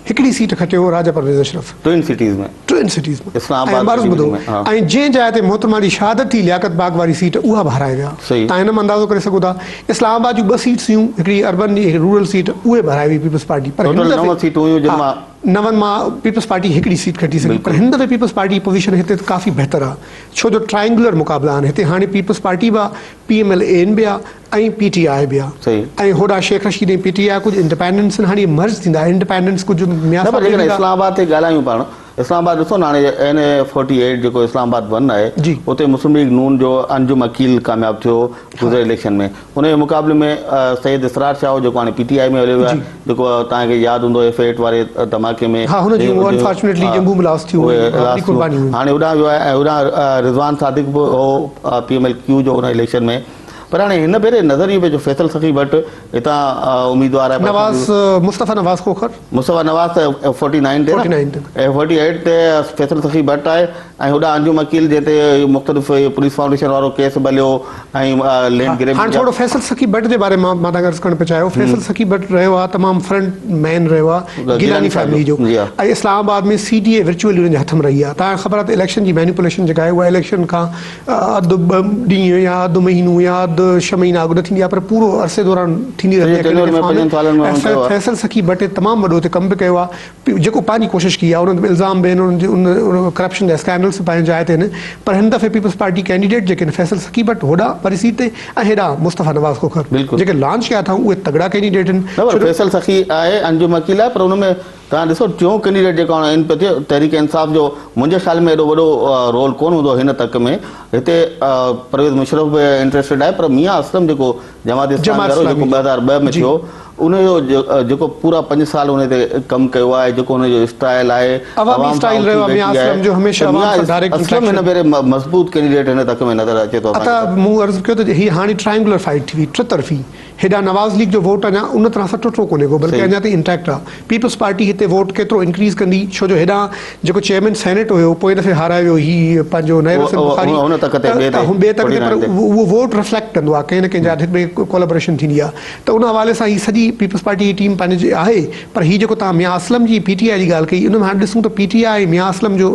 هڪڙي سيٽ کٽيو Raja Pervaiz Ashraf. Twin cities ۾. Twin cities ۾. اسلام آباد ۽ عرض ٻڌو ۽ جنهن جاء تي محترمه جي شهادت ٿي لياقت باغ واري سيٽ اها به هارائي ويا توهان هن مان اندازو ڪري سگهو ٿا اسلام آباد جون ٻه سيٽس هيون هڪڙي اربن جي هڪڙي رورل سيٽ اهي به هارائي وئي پيپلز پارٽي پر ٽوٽل نو سيٽون هيون جن مان نون مان پيپلز پارٽي هڪڙي سيٽ کٽي سگهي پر هن دفعي پيپلز پارٽي جي پوزيشن هتي ته ڪافي بهتر آ ڇو جو ٽرائنگولر مقابلا آهن هتي هاڻي پيپلز پارٽي به آ پي ايم ايل اين به آ ۽ پي ٽي آء به آ ۽ هوڏانهن شيخ رشيد ۽ پي ٽي آء ڪجهه انڊپينڊنٽس آهن هاڻي اهي مرج ٿيندا انڊپينڊنٽس ڪجهه ميان نه پر صاحب ڏي جيڪڏهن ويندا. اسلام آباد تي ڳالهايون پاڻ اسلام آباد ڏسو نه هاڻي اين اي فورٽي ايٽ جيڪو اسلام آباد ون آهي اتي مسلم ليگ نون جو انجم عقيل ڪامياب ٿيو گذريل اليڪشن ۾ ان جي مقابلي ۾ سيد اسرار شاهه جيڪو هاڻي پي ٽي آء ۾ هليو ويو آهي جيڪو توهان کي ياد هوندو ايف ايٽ واري ڌماڪي ۾ ها هن جون انفارچونيٽلي ڄنگهون به لاس ٿيون هيون قربانيون هاڻي هوڏانهن ويو آهي ۽ هوڏانهن رضوان صادق به هو پي ايم ايل ڪيو جو ان اليڪشن ۾ پر هاڻي هن ڀيري نظر ايو پيو جو فيصل سخي ڀٽ هتان اميدوار آهي نواز مصطفيٰ نواز کوکر مصطفيٰ نواز ته فورٽي نائن تي نه ايف فورٽي ايٽ تي فيصل سخي ڀٽ آهي ۽ هوڏانهن انجم عقيل جنهن تي مختلف پوليس فائونڊيشن وارو ڪيس به هليو ۽ لينڊ گريبنگ هاڻ ٿورو فيصل سخي ڀٽ جي باري مان مان توهان کي عرض ڪرڻ پيو چاهيو فيصل سخي ڀٽ رهيو آهي تمام فرنٽ مين رهيو آهي گيلاني فيملي جو ۽ اسلام آباد ۾ سي ڊي اي ورچوئلي انهن جي هٿ ۾ رهي آهي توهان کي خبر آهي ته اليڪشن جي مينيپوليشن جيڪا آهي اها اليڪشن کان اڌ ڏينهن يا اڌ مهينو يا اڌ ڇهه مهينا اڳ نه ٿيندي آهي پر پورو عرصي دوران ٿيندي رهندي آهي فيصل سخي ڀٽ تمام وڏو هتي ڪم به ڪيو آهي جيڪو پنهنجي ڪوشش ڪئي آهي انهن تي الزام به آهن انهن جي ان ڪرپشن جا اسڪينڊلس به پنهنجي جاء تي آهن پر هن دفعي پيپلز پارٽي ڪينڊيڊيٽ جيڪي آهن فيصل سخي ڀٽ هوڏانهن واري سيٽ تي ۽ هيڏانهن مصطفيٰ نواز کوکر جيڪي لانچ ڪيا اٿائون اهي تگڙا ڪينڊيڊيٽ آهن. نه پر فيصل سخي آهي انجم عقيل آهي پر ان ۾ توهان ڏسو ٽيون ڪينڊيڊيٽ جيڪو هاڻي ان پيو ٿئي تحريڪ انصاف جو منهنجي خيال ۾ ايڏو وڏو رول ڪونه هوندو هن تڪ ۾ هتي پرويز مشرف به انٽريسٽيڊ آهي پر ميان اسلم جيڪو جماعت اسلامي وارو جيڪو 2002 ۾ ٿيو ان جو جيڪو پورا پنج سال ان تي ڪم ڪيو آهي جيڪو ان جو اسٽائل آهي عوامي اسٽائل رهيو آهي ميان اسلم جو هميشه عوام سان ڊائريڪٽ اسلم هن ڀيري مضبوط ڪينڊيڊيٽ هن تڪ ۾ نظر اچي ٿو اسان کي. مون عرض ڪيو ته هي هاڻي ٽرائنگولر فائيٽ ٿي وئي ٽطرفي هيڏانهن نواز ليگ جو ووٽ اڃا ان طرح سان ٽٽو ڪونهي ڪو بلڪه اڃا تائين انٽيڪٽ آ. پيپلز پارٽي هتي ووٽ ڪيترو انڪريز ڪندي ڇو جو هيڏانهن جيڪو چيئرمين سينيٽ هيو پوئين دفعي هارائي ويو هي پنهنجو نئير حسين بخاري ته ٻئي تڪ تي پر اهو ووٽ رفليڪٽ ڪندو آ ڪنهن نه ڪنهن جاء تي هڪ ٻئي ڪولابريشن ٿيندي آ ته ان حوالي سان هي سڄي پيپلز پارٽي جي ٽيم پنهنجي آهي پر هي جيڪو توهان ميان اسلم جي پي ٽي آء جي ڳالهه ڪئي ان ۾ هاڻي ڏسون ته پي ٽي آء ۽ ميان اسلم جو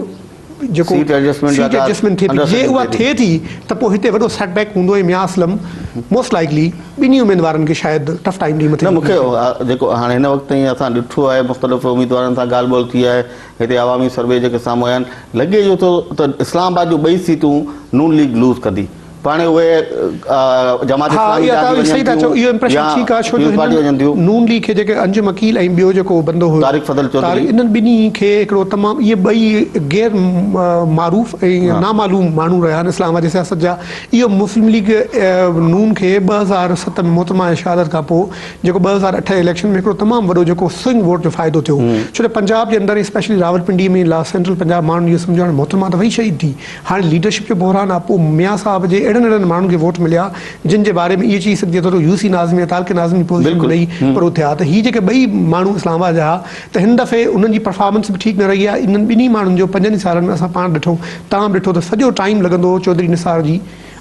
جيڪو سيٽ ايڊجسٽمينٽ سيٽ ايڊجسٽمينٽ ٿئي ٿي جي اها ٿئي ٿي ته پوء هتي وڏو سيٽ بيڪ هوندو ۽ ميان اسلم موسٽ لائيڪلي ٻنهي اميدوارن کي شايد ٽف ٽائيم ڏئي مٿي نه مونکي جيڪو هاڻي هن وقت تائين اسان ڏٺو آهي مختلف اميدوارن سان ڳالهه ٻولهه ٿي آهي هتي عوامي سروي جيڪي سامهون آيا آهن لڳي اهو ٿو ته اسلام آباد جون ٻئي سيٽون نون ليگ لوز ڪندي پاڻ اهي جماعت ها اسلامي اها جا توهان به صحيح وڃن ٿا چئو ٿيون اهو امپريشن يا ٺيڪ آهي ڇو جو پيپلز پارٽي هنن وڃن ٿيون. نون ليگ کي جيڪي انجم عقيل ۽ ٻيو جيڪو بندو هيو طارق فضل چوڌري. طارق انهن ٻنهي کي هڪڙو تمام اهي ٻئي غير معروف ۽ نامعلوم ماڻهو رهيا آهن اسلام آباد جي سياست جا اهو مسلم ليگ نون کي 2007 ۾ محترمه جي شهادت کان پوء جيڪو 2008 جي اليڪشن ۾ هڪڙو تمام وڏو جيڪو سوئنگ ووٽ جو فائدو ٿيو ڇو ته پنجاب جي اندر اسپيشلي راولپنڊي ۾ لا سينٽرل پنجاب ماڻهن اهو سمجهيو هاڻي محترمه ته وئي شهيد ٿي هاڻي ليڊرشپ جو بحران آ پوء ميان صاحب جي اهڙن اهڙن ماڻهن کي ووٽ مليا جن جي باري ۾ اهو چئي سگهجي ٿو ته يو سي ناظم يا تعلقي ناظم جي پوزيشن به ڏئي پر اٿيا ته هي جيڪي ٻئي ماڻهو اسلام آباد جا ها ته هن دفعي انهن جي پرفارمنس به ٺيڪ نه رهي آ انهن ٻنهي ماڻهن جو پنجن ئي سالن ۾ اسان پاڻ ڏٺو توهان به ڏٺو ته سڄو ٽائيم لڳندو هو چوڌري نثار جي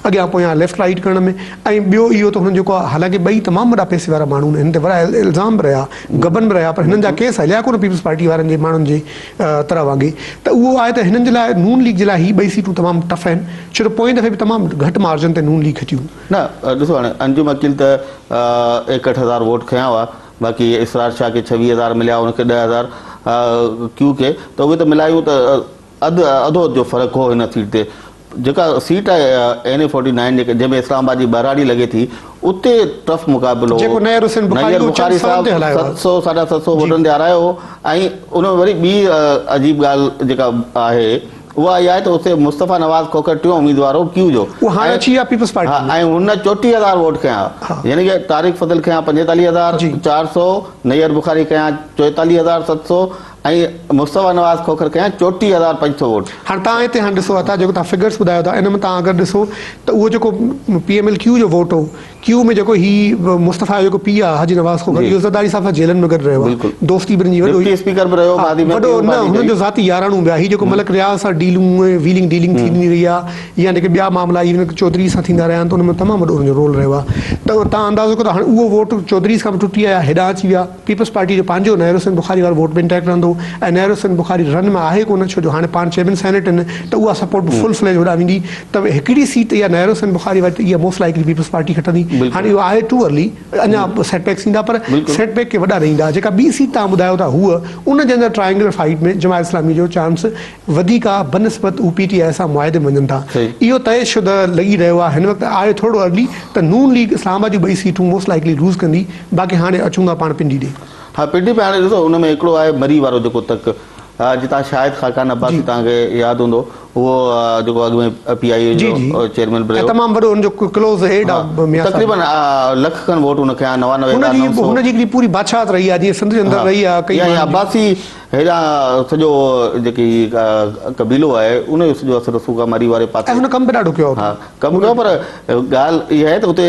اڳيان پويان ليفٽ رائيٽ ڪرڻ ۾ ۽ ٻيو اهو ته هنن جيڪو حالانڪه ٻئي تمام وڏا پئسي وارا ماڻهو آهن هن تي وڏا الزام به رهيا غبن به رهيا پر هنن جا ڪيس هليا ڪونه پيپلز پارٽي وارن جي ماڻهن جي طرح وانگي ته اهو آهي ته هنن جي لاء نون ليگ جي لاء هي ٻئي سيٽون تمام ٽف آهن ڇو ته پوئين دفعي به تمام گهٽ مارجن تي نون ليگ کٽيون. نه ڏسو هاڻي انجم عقيل ته ايڪهٺ هزار ووٽ کنيا هئا باقي اسرار شاهه کي ڇويهه هزار مليا ان کي 10,000 ڪيو ڪي ته اهي ته ملايون ته اڌ اڌو اڌ جو فرق هو هن سيٽ تي جيڪا سيٽ آهي اين اي فورٽي نائن جيڪا جنهن ۾ اسلام آباد جي ٻهراڙي لڳي ٿي اتي ٽف مقابلو هو جيڪو نيئر حسين بخاري نيئر اهو چند بخاري سون صاحب تي هلايو آهي ست سو ساڍا ست سو جي ووٽن تي هارايو هو ۽ ان ۾ وري ٻي عجيب ڳالهه جيڪا آهي اها اها آهي ته اتي مصطفيٰ نواز کوکر ٽيون اميدوار هو ڪيو جو اهو هاڻي ۽ اچي ويا پيپلز پارٽي ها ۾ ۽ هن 34000 ووٽ کنيا ها يعني ڪه طارق فضل کنيا پنجيتاليهه هزار جي چار سو نيئر بخاري کنيا 44700 ۽ مصطفيٰ نواز کوکر کنيا 34500 ووٽ. هاڻ توهان هتي هاڻ ڏسو عطا جيڪو توهان فگرس ٻڌايو ٿا ان ۾ توهان اگر ڏسو ته اهو جيڪو پي ايم ايل ڪيو جو ووٽ هو ڪيو ۾ جيڪو هي مصطفيٰ جو جيڪو پيء آهي حاجي نواز کوکر جي اهو زرداري صاحب سان جيلن ۾ گڏ رهيو آهي بلڪل دوستي به هن جي وڏو ڊپٽي اسپيڪر به رهيو ها ماضي ۾ وڏو پيپلز نه پارٽي هنن جي جو ذاتي ياراڻو به آهي هي جيڪو ملڪ رياض سان ڊيلون ۽ ويلنگ ڊيلنگ ٿيندي رهي آهي يا جيڪي ٻيا معاملا ايون چوڌري سان ٿيندا رهيا آهن ته ان ۾ تمام وڏو هن جو رول رهيو آهي ته توهان اندازو ڪيو ته هاڻي اهو ووٽ چوڌري کان به ٽٽي آيا هيڏانهن اچي ويا پيپلز پارٽي جو پنهنجو نيئر حسين بخاري وارو ووٽ به انٽيڪٽ رهندو ۽ نيئر حسين بخاري رن ۾ آهي ڪونه ڇو جو هاڻي پاڻ چيئرمين سينيٽ آهن ته اها سپورٽ به فل فليج هوڏانهن ويندي ته هڪڙي سيٽ اها نيئر حسين بخاري واري ته اها موسٽ لائيڪلي پيپلز پارٽي کٽندي هاڻي اهو آهي ٽو ارلي اڃا سيٽ بيڪس ايندا پر سيٽ بيڪ ڪي وڏا نه ايندا جيڪا ٻي سيٽ توهان ٻڌايو ٿا هوء ان جي اندر ٽرائنگولر فائيٽ ۾ جماعت اسلامي جو چانس وڌيڪ آ بنسبت هو پي ٽي آء سان معاهدي ۾ وڃن ٿا اهو طئي شده لڳي رهيو آ هن وقت آهي ٿورڙو ارلي ته نون ليگ اسلام آباد جون ٻئي سيٽون موسٽ لائيڪلي لوز ڪندي باقي هاڻي اچون ٿا پاڻ پنڊي ڏي. ها پنڊي ۾ هاڻي ڏسو ان ۾ هڪڙو آهي مري وارو جيڪو تڪ جتان شاهد خاقان عباسي توهان کي ياد هوندو اهو جيڪو اڳ ۾ پي آء اي جي جو جي چيئرمين به ۽ رهيو تمام وڏو ان جو ڪلوز ايڊ ها آ ميان صاحب تقريبن لک کن ووٽ ان کنيا نوانوي هن هزار جي نو سو هن جي هڪڙي پوري بادشاهت رهي آ جيئن سنڌ جي اندر ها رهي آ ڪئي يعني ماڻهن جي. عباسي هيڏانهن سڄو جيڪي هي قبيلو آهي ان جو سڄو اثر رسوخ آهي مري واري ۽ پاسي. هن ڪم به ڏاڍو ڪيو آهي ها ڪم ڪيو پر ڳالهه اها آهي ته اتي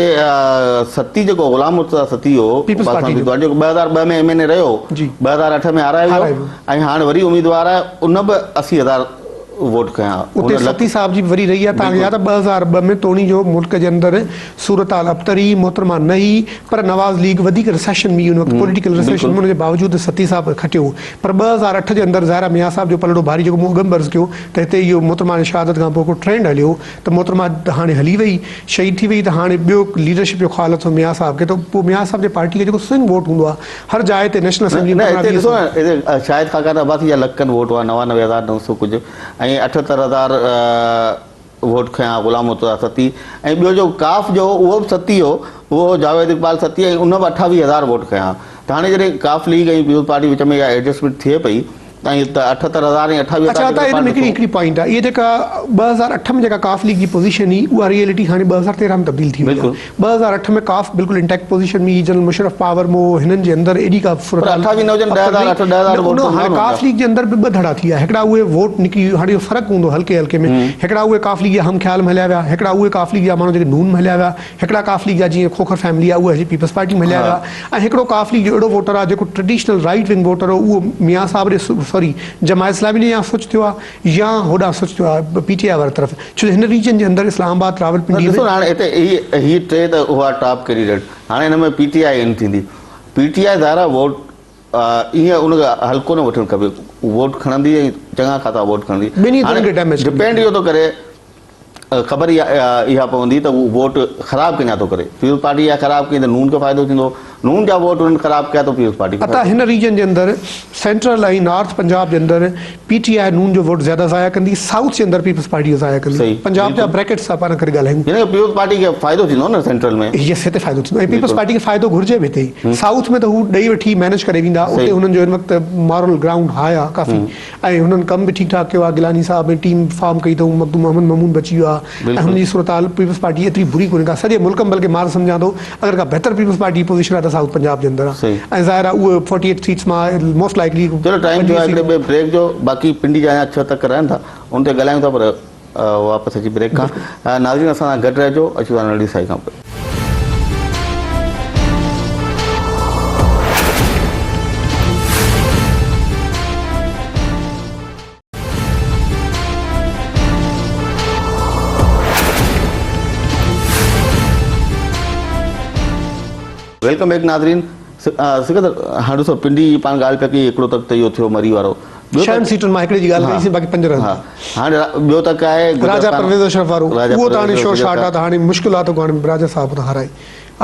ستي جيڪو غلام مرتضيٰ ستي هو پيپلز پارٽي جو جيڪو 2002 ۾ ايم اين اي رهيو جي 2008 ۾ هارائي هارائي ويو ويو. ۽ هاڻ وري اميدوار آهي ان به 80,000 ووٽ کنيا اتي ان ستي صاحب جي به وري رهي آهي توهان کي بلڪل ياد آهي 2002 ۾ توڻي جو ملڪ جي اندر صورتحال ابتر هئي محترمه نه هئي پر نواز ليگ وڌيڪ ريسيشن ۾ هئي ان وقت پوليٽيڪل ريسيشن ۾ بلڪل ان جي باوجود ستي صاحب کٽيو پر 2008 جي اندر ظاهر آهي ميان صاحب جو پلڙو ڀاري جيڪو مون اڳ ۾ عرض ڪيو ته هتي اهو محترمه جي شهادت کان پوء هڪڙو ٽرينڊ هليو ته محترمه هاڻي هلي وئي شهيد ٿي وئي ته هاڻي ٻيو ليڊرشپ جو خيال اٿو ميان صاحب کي ته پوء ميان صاحب جي پارٽي کي جيڪو سوئنگ ووٽ هوندو آهي هر جاء تي نيشنل اسيمبلي ۾ نه پندرهن هتي ويهه ڏسو سو نه هتي شاهد خاقان عباسي جا لک کن ووٽ هئا 99,900 ڪجهه ۽ 78,000 ووٽ کنيا غلام مرتضيٰ ستي ۽ ٻيو جو ڪاف جو هو اهو به ستي هو اهو هو جاويد اقبال ستي ۽ ان به 28,000 ووٽ کنيا ته هاڻي جڏهن ڪاف ليگ ۽ پيپلز پارٽي وچ ۾ اها ايڊجسٽمينٽ ٿئي پئي ۽ ته 78,000 ۽ 28,000 اڇا ته جيڪڏهن ان پاڻ ۾ هڪڙي ڏسون. هڪڙي پوائنٽ آهي اهي جيڪا 2008 ۾ جيڪا ڪاف ليگ جي پوزيشن هئي اها ريئلٽي هاڻي 2013 ۾ تبديل ٿي وئي آهي بلڪل. 2008 ۾ ڪاف بلڪل انٽيڪٽ پوزيشن ۾ هئي جنرل مشرف پاور ۾ هو هنن جي اندر ايڏي ڪا پر صورتحال اٺاويهه نه هجن ابتر 10,000 نه اٺ 10,000 هئي ووٽ نه ته هاڻي نه ڪاف هوندا. ليگ جي اندر به ٻه ڌڙا ٿي ويا هڪڙا اهي ووٽ نڪري هاڻي اهو فرق هوندو هلڪي هلڪي ۾ هڪڙا اهي ڪاف ليگ جا هم خيال ۾ هليا ويا هڪڙا اهي ڪاف ليگ جا ماڻهو جيڪي نون ۾ هليا ويا هڪڙا ڪاف ليگ جا جيئن کوکر فيملي آهي اهي هلي پيپلز پارٽي ۾ هليا ويا ۽ هڪڙو ڪاف ليگ جو اهڙو ووٽر آهي جيڪو ٽريڊيشنل رائيٽ ونگ ووٽر هو اهو ميان صاحب ڏي سوري جماعت اسلامي ڏي يا سوچ ٿيو آهي يا هوڏانهن سوچ ٿيو آهي پي ٽي آء واري طرف ڇو جو هن ريجن جي اندر اسلام آباد نه راولپنڊي ڏسو ۾ نه هاڻي هتي هي هي ٽي ته هئا ٽاپ ڪينڊيڊيٽ هاڻي هن ۾ پي ٽي آء ان ٿيندي پي ٽي آء ظاهر آهي ووٽ ائين ان کي هلڪو نه وٺڻ کپي ووٽ کڻندي ۽ چڱا خاصا ووٽ کڻندي ٻنهي ڌرين هاڻي کي ڊيميج ڪندي ڊپينڊ اهو ٿو ڪري خبر اها پوندي ته هو ووٽ خراب ڪنهن جا ٿو ڪري. پيپلز پارٽي جا خراب ڪئي ته نون کي فائدو ٿيندو، نون جا ووٽ انهن خراب ڪيا ته پيپلز پارٽي کي عطا فائدو. هن ريجن جي اندر سينٽرل ۽ نارٿ پنجاب جي اندر پي ٽي آء نون جو ووٽ زياده ضايع ڪندي، سائوٿ جي اندر پيپلز پارٽي جو ضايع ڪندي. صحيح پنجاب جا بلڪل. بريڪٽس سان پاڻ ڪري ڳالهايون. يعني پيپلز پارٽي کي فائدو ٿيندو نه سينٽرل ۾. يس هتي فائدو ٿيندو ۽ پيپلز بلڪل. پارٽي کي فائدو گهرجي به هتي ئي. سائوٿ ۾ ته هو ڏئي وٺي مينيج ڪري ويندا اتي صحيح. هنن جو هن وقت مارل گرائونڊ هاء آ ڪافي. ۽ هنن ڪم به ٺيڪ ٺاڪ ڪيو آهي، گيلاني صاحب ۽ ٽيم فارم ڪئي اٿئون، مخدوم محمد ممون بچي ويو آهي ۽ هن جي صورتحال پيپلز پارٽي ايتري بري ڪونهي ڪا سڄي ملڪ ۾ بلڪه مان سمجهان ٿو اگر ڪا بهتر پيپلز پارٽي جي پوزيشن آهي ته سائوٿ پنجاب جي اندر آهي ۽ ظاهر آهي اهي فورٽي ايٽ سيٽس مان موسٽ لائيڪلي چلو ٽائيم ٿيو آهي هڪڙي ٻئي بريڪ جو باقي پنڊي جا اڃا ڇهه تڪ رهن ٿا ان تي ڳالهايون ٿا پر واپس اچي بريڪ کان ناظرين اسان سان گڏ رهجو اچون ٿا ننڍڙي سائي کان پوء. Welcome back ناظرين سڪندر هاڻ ڏسو پنڊي جي پاڻ ڳالهه پيا ڪئي هڪڙو تڪ ته اهو ٿيو مري وارو ڇهن سيٽن مان هڪڙي جي ڳالهه ڪئي سين باقي پنج رهن ٿا. هاڻي ٻيو تڪ آهي راجا پرويز اشرف وارو اهو ته هاڻي شور شارٽ آهي ته هاڻي مشڪل آهي ته هاڻي راجا صاحب اتان هارائي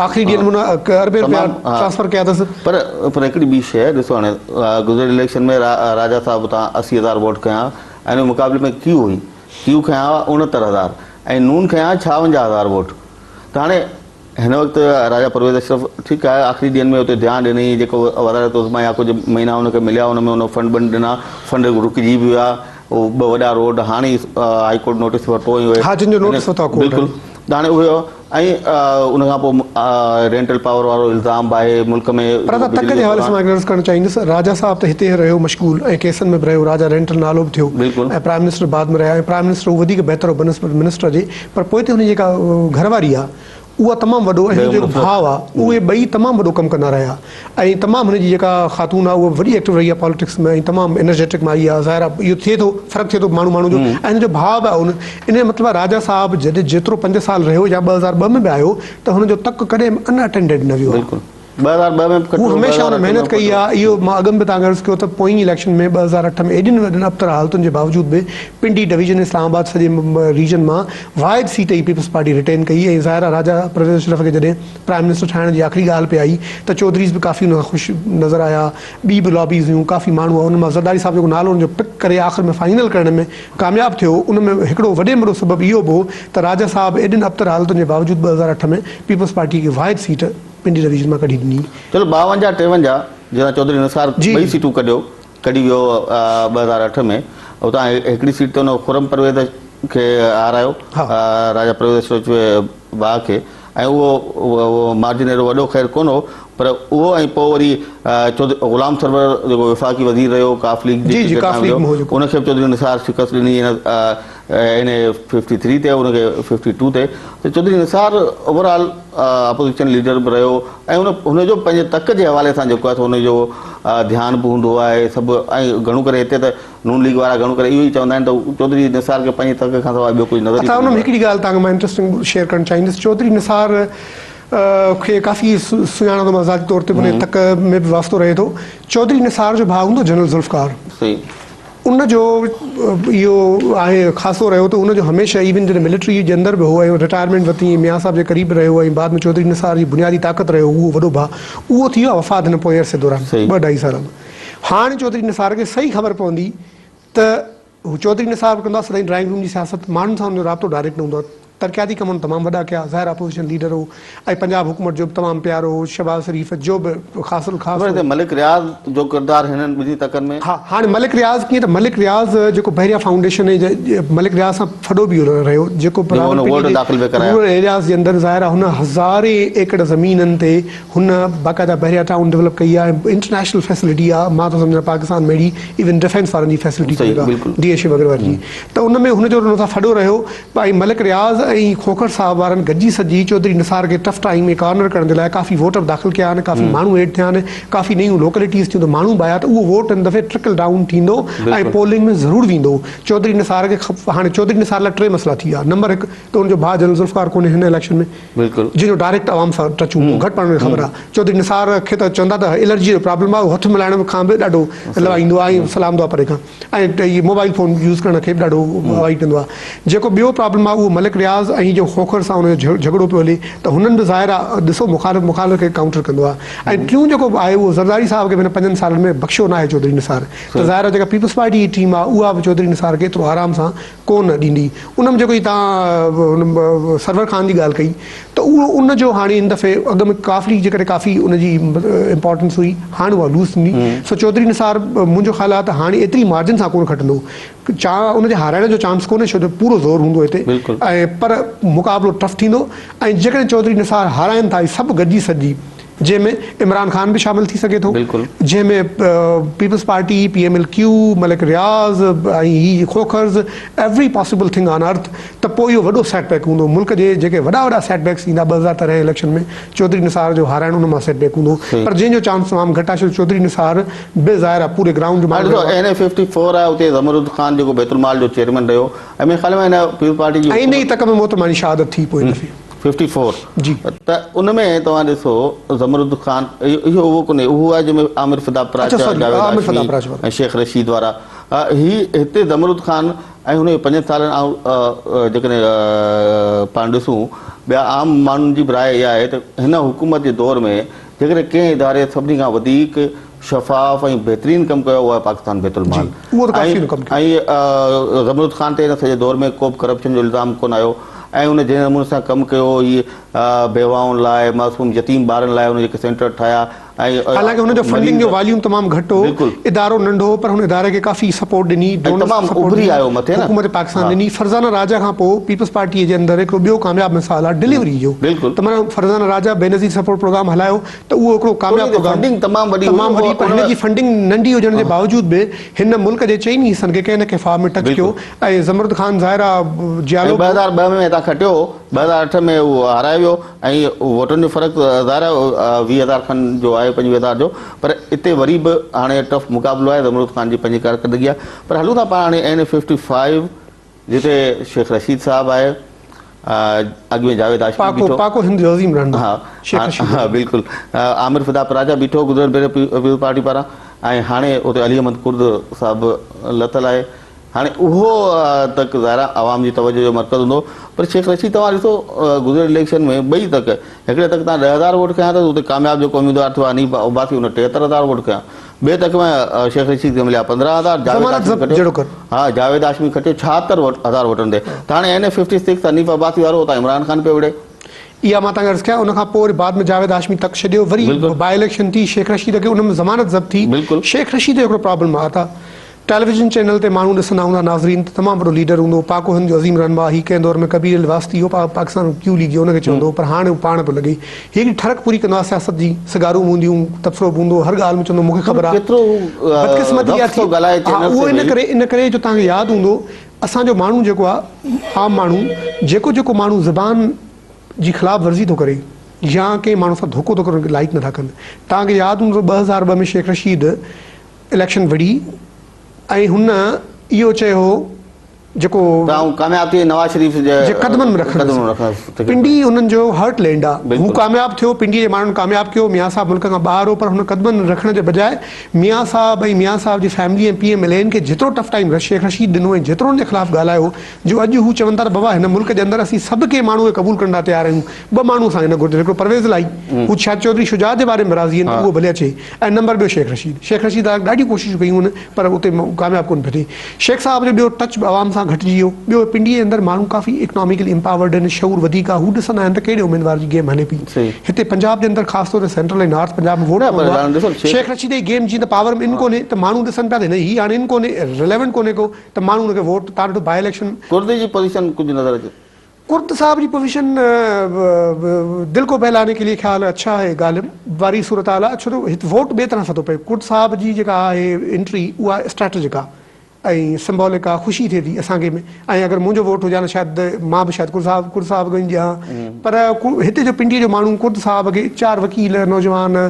آخري ڏينهن ۾ اربين رپيا ٽرانسفر ڪيا اٿس. پر پر هڪڙي ٻي شيء ڏسو هاڻي گذريل اليڪشن ۾ راجا صاحب اتان 80000 ووٽ کنيا ۽ ان مقابلي ۾ ڪيو هئي ڪيو کنيا هئا 69000 ۽ نون کنيا 56000 ووٽ ته هاڻي هن وقت راجا پرويز اشرف ٺيڪ آهي آخري ڏينهن ۾ اتي ڌيان ڏني جيڪو وزارت عظميٰ يا ڪجهه مهينا هن کي مليا ان ۾ هن فنڊ بنڊ ڏنا فنڊ رڪجي به ويا اهو ٻه وڏا روڊ هاڻي ئي هائي ڪورٽ نوٽيس ورتو ۽ ها جن جو نوٽيس ورتو آهي بلڪل ته هاڻي اهي ۽ ان کان پوء رينٽل پاور وارو الزام به آهي ملڪ ۾ پر ادا تڪ جي حوالي سان مان هڪ عرض ڪرڻ چاهيندس راجا صاحب ته هتي رهيو مشغول ۽ ڪيسن ۾ به رهيو راجا رينٽل نالو به ٿيو ۽ پرائم منسٽر بعد ۾ رهيا ۽ پرائم منسٽر هو وڌيڪ بهتر هو بنسبت منسٽر جي پر پوئتي هن جي جيڪا گهر واري آ اها تمام وڏو ۽ هن جو جيڪو ڀاء آ اهي ٻئي تمام وڏو ڪم ڪندا رهيا ۽ تمام هن جي جيڪا خاتون آ اها به وڏي ايڪٽو رهي آ پاليٽڪس ۾ ۽ تمام انرجيٽڪ مائي آ ظاهر آ اهو ٿئي ٿو فرق ٿئي ٿو ماڻهو ماڻهو جو ۽ هن جو ڀاء به آ ان ان جو مطلب آ راجا صاحب جڏهن جيترو پنج سال رهيو يا 2002 ۾ به آيو ته هن جو تڪ ڪڏهن به ان اٽينڊيڊ نه ويو آ. بلڪل 2002 ۾ به هو کٽيو هميشه هن 2008 ۾ محنت به ڪئي کٽيو. آ اهو مان اڳم به توهان کي عرض ڪيو ته پوئين اليڪشن ۾ 2008 ۾ ايڏين وڏين ابتر حالتن جي باوجود به پنڊي ڊويزن اسلام آباد سڄي ريجن مان واحد سيٽ ئي پيپلز پارٽي ريٽين ڪئي ۽ ظاهر آ راجا پرويز اشرف کي جڏهن پرائم منسٽر ٺاهڻ جي آخري ڳالهه پئي آئي ته چوڌريز به ڪافي ان کان خوش نظر آيا ٻي به لابيز هيون ڪافي ماڻهو هئا انهن مان زرداري صاحب جيڪو نالو ان جو پڪ ڪري آخر ۾ فائنل ڪرڻ ۾ ڪامياب ٿيو ان ۾ هڪڙو وڏي ۾ وڏو سبب اهو به هو ته راجا صاحب ايڏين ابتر حالتن جي باوجود 2008 ۾ پيپلز پارٽي کي واحد سيٽ پنڊي ڊويزن مان ڪڍي ڏني. چلو 52 53 جنهن چوڌري نثار ٻئي سيٽون ڪڍيو ڪڍي ويو 2008 ۾ اتان هڪڙي سيٽ تي ان خرم پرويز کي هارايو راجا پرويز اشرف جي ڀاء کي ۽ اهو مارجن ايڏو وڏو خير ڪونه هو پر اهو ۽ پوء وري چوڌري غلام سرور جيڪو وفاقي وزير رهيو قاف ليگ جي ٽڪيٽ تان ويو ان کي به چوڌري نثار شڪست ڏني اين اي ففٽي ٿري تي ان کي ففٽي ٽو تي ته Chaudhry Nisar overall opposition leader به رهيو ۽ ان هن جو پنهنجي تڪ جي حوالي سان جيڪو آهي سو ان جو ڌيان به هوندو آهي سڀ ۽ گهڻو ڪري هتي ته نون ليگ وارا گهڻو ڪري اهو ئي چوندا آهن ته چوڌري نثار کي پنهنجي تڪ کان سواء ٻيو ڪجهه نظر ئي اڇا ان ڪونه ۾ ايندو آهي. هڪڙي ڳالهه توهان کي مان انٽرسٽنگ شيئر ڪرڻ چاهيندس چوڌري نثار کي ڪافي سڃاڻان ٿو مان ذاتي طور تي به ان تڪ ۾ به واسطو رهي ٿو چوڌري نثار جو ڀاء هوندو جنرل ذوالفقار صحيح. ان جو اهو آهي خاصو رهيو ته ان جو هميشه ايون جڏهن ملٽري جي اندر به هو ۽ رٽائرمينٽ ورتي ۽ ميان صاحب جي قريب به رهيو ۽ بعد ۾ چوڌري نثار جي بنيادي طاقت رهيو اهو وڏو ڀاء اهو ٿي ويو آهي وفات هن پوئين عرصي دوران ٻه اڍائي سال اڳ هاڻ چوڌري نثار کي صحيح خبر پوندي ته هو چوڌري نثار به ڪندو آهي سدائين ڊرائنگ روم جي سياست ماڻهن سان ان جو رابطو ڊائريڪٽ نه هوندو آهي ترقياتي ڪم هن تمام وڏا ڪيا، ظاهر اپوزيشن ليڊر هو ۽ پنجاب حڪومت جو به تمام پيارو هو، شهباز شريف جو به خاص الخاص هو. ملڪ رياض جو ڪردار هنن ٻنهي تڪن ۾. ها هاڻي ملڪ رياض ڪيئن ته ملڪ رياض جيڪو بحريا فائونڊيشن ۽ ملڪ رياض سان ڦڏو به رهيو جيڪو راولپنڊي جي رورل ايرياز جي اندر ظاهر آهي هن هزارين ايڪڙ زمينن تي هن باقاعده بحريا ٽائون ڊولپ ڪئي آهي ۽ انٽرنيشنل فيسلٽي آهي مان ٿو سمجهان پاڪستان ۾ اهڙي ايون ڊفينس وارن جي فيسلٽي ڪونهي ڪا ڊي ايڇ اي وغيره جي ته ان ۾ هن جو هن سان ڦڏو رهيو ۽ ملڪ رياض ۽ کوکر صاحب وارن گڏجي سڏجي چوڌري نثار کي ٽف ٽائيم ۾ ڪارنر ڪرڻ جي لاء ڪافي ووٽ به داخل ڪيا آهن، ڪافي ماڻهو ايڊ ٿيا آهن، ڪافي نيون لوڪلٽيز ٿيون ته ماڻهو به آيا ته اهو ووٽ هن دفعي ٽرڪل ڊائون ٿيندو ۽ پولنگ ۾ ضرور ويندو. چوڌري نثار کي هاڻي چوڌري نثار لاء ٽي مسئلا ٿي ويا، نمبر هڪ ته ان جو ڀاء جنرل ذوالفقار ڪونهي هن اليڪشن ۾، جنهن جو ڊائريڪٽ عوام سان ٽچ هوندو گهٽ ماڻهن کي خبر آهي. چوڌري نثار کي ته چوندا ته الرجي جو پرابلم آهي، اهو هٿ ملائڻ کان به ڏاڍو لوائيندو آهي ۽ سلام دعا پري کان. ۽ هي موبائل فون يوز ڪرڻ کي به ڏاڍو اوائڊ ڪندو آهي. جيڪو ٻيو پرابلم آهي اهو ملڪ رياض ۽ جو کوکر سان ان جو جهڳڙو پيو هلي ته هنن به ظاهر آهي ڏسو مخالف مخالف کي ڪائونٽر ڪندو آهي ۽ ٽيون جيڪو آهي اهو زرداري صاحب کي به هن پنجن سالن ۾ بخشيو ناهي چوڌري نثار ته ظاهر آهي جيڪا پيپلز پارٽي جي ٽيم آهي اها به چوڌري نثار کي ايترو آرام سان ڪونه ڏيندي. ان ۾ جيڪو هي توهان هن سرور خان جي ڳالهه ڪئي ته اهو ان جو هاڻي هن دفعي اڳ ۾ قاف ليگ جي ڪري ڪافي ان جي امپارٽنس هئي هاڻ اها لوز ٿيندي سو چوڌري نثار منهنجو خيال آهي ته هاڻي ايتري مارجن سان ڪونه کٽندو چا ان جي هارائڻ جو چانس ڪونهي ڇو جو پورو زور هوندو هتي ۽ پر مقابلو ٽف ٿيندو ۽ جيڪڏهن چوڌري نثار هارائن ٿا هي سڀ گڏجي سڏجي جنهن ۾ عمران خان به شامل ٿي سگهي ٿو جنهن ۾ Peoples Party, P M L Q, Malik Riaz ۽ he Khokhars every possible thing on earth ته پوء اهو وڏو سيٽ بيڪ هوندو ملڪ جي جيڪي وڏا وڏا سيٽ بيڪس ايندا 2013 اليڪشن ۾ چوڌري نثار جو هارائڻ ان مان سيٽ بيڪ هوندو پر جنهن جو چانس تمام گهٽ آهي ڇو جو چوڌري نثار به ظاهر آهي پوري گرائونڊ جو ماڻهو رهيو آهي. اين اي ففٽي فور آهي اتي زمرد خان جيڪو بيت المال جو چيئرمين رهيو ۽ منهنجي خيال ۾ هن پيپلز پارٽي جي ۽ ان ئي تڪ ۾ محترمه جي شهادت ٿي پوئين دفعي. ففٽي فور جي. ته ان ۾ توهان ڏسو زمرد خان اهو اهو ڪونهي اهو آهي جنهن ۾ عامر فدا اڇا پراچا سوري جاويد عامر فدا هاشمي پراچا وارو ۽ شيخ رشيد وارا هي هتي زمرد خان ۽ هن جو پنجن سالن آئون جيڪڏهن پاڻ ڏسون ٻيا عام ماڻهن جي به راء اها آهي ته هن حڪومت جي دور ۾ جيڪڏهن ڪنهن اداري سڀني کان وڌيڪ شفاف ۽ بهترين ڪم ڪيو اهو آهي پاڪستان بيت جي المال اهو ته ۽ ڪافي هن ڪم ڪيو. ۽ زمرد خان تي هن سڄي دور ۾ ڪو به ڪرپشن جو الزام ڪونه آيو ۽ ان جنهن نموني سان ڪم ڪيو هي بيواهن لاء معصوم يتيم ٻارن لاء ان جيڪي سينٽر ٺاهيا ۽ حالانڪه هن جو فنڊنگ جو مريض واليوم تمام گهٽ هو بلڪل ادارو ننڍو هو پر هن اداري کي ڪافي سپورٽ ڏني ۽ ڊونرز تمام سپورٽ اڀري ڏني آيو مٿي نه حڪومت پاڪستان ها ڏني فرزانه راجا کان پوء پيپلز پارٽي جي اندر هڪڙو ٻيو ڪامياب مثال آهي ڊليوري جو بلڪل ته معنيٰ فرزانه راجا بينظير سپورٽ پروگرام هلايو ته اهو هڪڙو ڪامياب پروگرام فنڊنگ تمام وڏي تمام وڏي پر هن جي فنڊنگ ننڍي هجڻ جي باوجود به هن ملڪ جي چئني حصن کي ڪنهن نه ڪنهن فارم ۾ ٽچ ڪيو ۽ زمرد خان ظاهر آ جيالو ۽ 2002 ۾ هتان کٽيو هو 2008 ۾ هو هارائي ويو ۽ ووٽن جو فرق ظاهر آ 20 هزار کن جو آهي 25 هزار جو پر اتي وري به هاڻي ٽف مقابلو آهي زمرد خان جي پنهنجي ڪارڪردگي آهي پر هلون ٿا پاڻ هاڻي اين اي ففٽي فائيو جتي شيخ رشيد صاحب آهي اڳ ۾ جاويد هاشمي پاڪو بيٺو پاڪو هند جو عظيم رهنما ها شيخ رشيد ها بلڪل عامر فدا پراچا بيٺو گذريل ڀيري پيپلز پارٽي پاران ۽ هاڻي اتي علي احمد ڪرد صاحب لٿل آهي هاڻي اهو تڪ ظاهر آهي عوام جي توجه جو مرڪز هوندو پر شيخ رشيد توهان ڏسو گذريل اليڪشن ۾ ٻئي تڪ هڪڙي تڪ تان 10000 ووٽ کنيا ته اتي ڪامياب جيڪو اميدوار ٿيو حنيف عباسي ان 73000 ووٽ کنيا ٻئي تڪ ۾ شيخ رشيد کي مليا 15000 جاويد ضمانت هاشمي ضبط کٽيو جهڙوڪر. ها جاويد هاشمي کٽيو 76 هزار ووٽن تي ته هاڻي اين اي ففٽي سڪس حنيف عباسي وارو اتان عمران خان پيو وڙهي. اها مان توهان کي عرض ڪيان ان کان پوء وري بعد ۾ جاويد هاشمي تڪ ڇڏيو وري باء اليڪشن ٿي شيخ رشيد کي ان ۾ ضمانت ضبط ٿي شيخ رشيد جو هڪڙو پرابلم آ ته ٽيليويزن چينل تي ماڻهو ڏسندا هوندا ناظرين ته تمام وڏو ليڊر هوندو هو پاڪ و هند جو عظيم رهنما هي ڪنهن دور ۾ ڪبير الواسطي هو پاڪستان ڪيو ليگ جو ان کي چوندو هو پر هاڻ هو پاڻ پيو لڳي هي هڪڙي ٺرڪ پوري ڪندو آهي سياست جي سگارون به هونديون تبصرو به هوندو هو هر ڳالهه ۾ چوندو هو مون کي خبر آهي بدقسمتي اها ٿي ها اهو ان ڪري ان ڪري جو توهان کي ياد هوندو اسان جو ماڻهو جيڪو آهي عام ماڻهو جيڪو جيڪو ماڻهو زبان جي خلاف ورزي ٿو ڪري يا ڪنهن ماڻهو سان ڌوڪو ٿو ڪري ان کي لائيڪ نٿا ڪن توهان کي ياد هوندو 2002 ۾ شيخ رشيد اليڪشن وڙهي ۽ هن اهو چيو هو جيڪو ته آئون ڪامياب ٿي نواز شريف جي جي قدمن ۾ رکندس. پنڊي انهن جو هرٽ لينڊ آ. هو ڪامياب ٿيو، پنڊي جي ماڻهن ڪامياب ڪيو، ميان صاحب ملڪ کان ٻاهر هو پر هن قدمن ۾ رکڻ جي بجاء ميان صاحب ۽ ميان صاحب جي family ۽ P M L N کي جيترو ٽف ٽائيم شيخ رشيد ڏنو ۽ جيترو ان جي خلاف ڳالهايو جو اڄ هو چون ٿا ته بابا هن ملڪ جي اندر اسين سڀ ڪنهن ماڻهو کي قبول ڪرڻ لاء تيار آهيون ٻه ماڻهو اسان کي نه گهرجن هڪڙو پرويز الاهي هو شايد چوڌري شجاعت جي باري ۾ راضي آهن ته اهو ڀلي اچي ۽ نمبر ٻيو شيخ رشيد. شيخ رشيد حالانڪ ڏاڍيون ڪوششون ڪيون هن پر اتي ڪامياب ڪونه پيو ٿئي. شيخ صاحب جو ٻيو ٽچ به عوام سان گهٽجي ويو. ٻيو پنڊي جي اندر ماڻهو ڪافي اڪناميڪلي امپاورڊ آهن، شعور وڌيڪ آهي، هو ڏسندا آهن ته ڪهڙي اميدوار جي گيم هلي پئي. هتي پنجاب جي اندر خاص طور تي سينٽرل ۽ نارٿ پنجاب ۾ ووٽ پوندو آهي. شيخ رشيد جي گيم جيئن ته پاور ۾ ان ڪونهي ته ماڻهو ڏسن پيا ته هن هي هاڻي ان ڪونهي، رليونٽ ڪونهي ڪو ته ماڻهو هن کي ووٽ تان ڏٺو باء اليڪشن. ڪرد جي پوزيشن ڪجهه نظر اچي. ڪرد صاحب جي پوزيشن دل ڪو بهلاني ڪي ليي خيال اڇا هي غالب واري صورتحال آهي ڇو ته هت ووٽ ٻئي طرح سان ٿو پئي ڪرد صاحب جي جيڪا آهي انٽري اها اسٽريٽجڪ آهي. ۽ سمبولڪ آ خوشي ٿئي ٿي اسان کي به ۽ اگر منهنجو ووٽ هجي ها نه شايد مان به شايد ڪرد صاحب ڪرد صاحب کي ڏيان ها پر هتي جو پنڊي جو ماڻهو ڪرد صاحب کي چار وڪيل نوجوان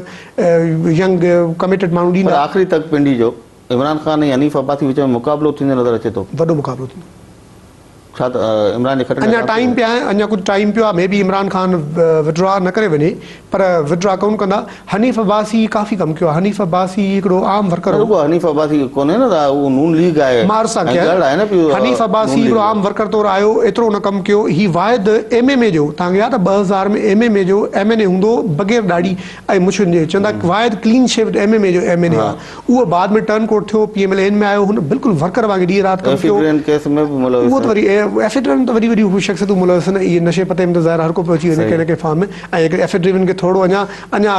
ينگ ڪميٽيڊ ماڻهو پر ڏيندا. آخري تڪ پنڊي جو عمران خان ۽ حنيف عباسي وچ ۾ مقابلو ٿيندي نظر اچي ٿو. وڏو مقابلو ٿيندو. ڇا ته عمران جي کٽڻ جا اڃا چانس ٽائيم پيا آهن اڃا ڪجهه ٽائيم پيو آهي مي بي عمران خان وڊرا نه ڪري وڃي پر وڊرا ڪونه ڪندا حنيف عباسي ڪافي ڪم ڪيو آهي حنيف عباسي هڪڙو عام ورڪر هو. رڳو حنيف عباسي ڪونهي نه ته هو نون ليگ آهي مان عرض ٿا ۽ ڪيان ڳڙهه آهي نه پيو حنيف عباسي نون ليگ هڪڙو جو. عام ورڪر طور آيو ايترو هن ڪم ڪيو هي واحد ايم ايم اي جو توهان کي ياد آهي 2000 ۾ ايم ايم اي جو ايم اين اي هوندو هو بغير ڏاڙهي ۽ مڇن جي چوندا واحد ڪلين شيوڊ ايم ايم اي جو ايم اين اي آهي اهو بعد ۾ ٽرن ڪوٽ ٿيو، پي ايم ايل اين ۾ آيو، هن بلڪل ورڪر وانگي ڏينهن رات ڪم ڪيو. ايفيڊرين ڪيس ۾ به ملوث اهو ته وري ايفيڊرين ته وڏي وڏيون شخصيتون ملوث آهن، اهي نشي پتي ۾ ته ظاهر آهي هر ڪو پيو اچي وڃي ڪنهن نه ڪنهن فارم ۾ ۽ جيڪڏهن ايفيڊرين کي ٿورو اڃا اڃا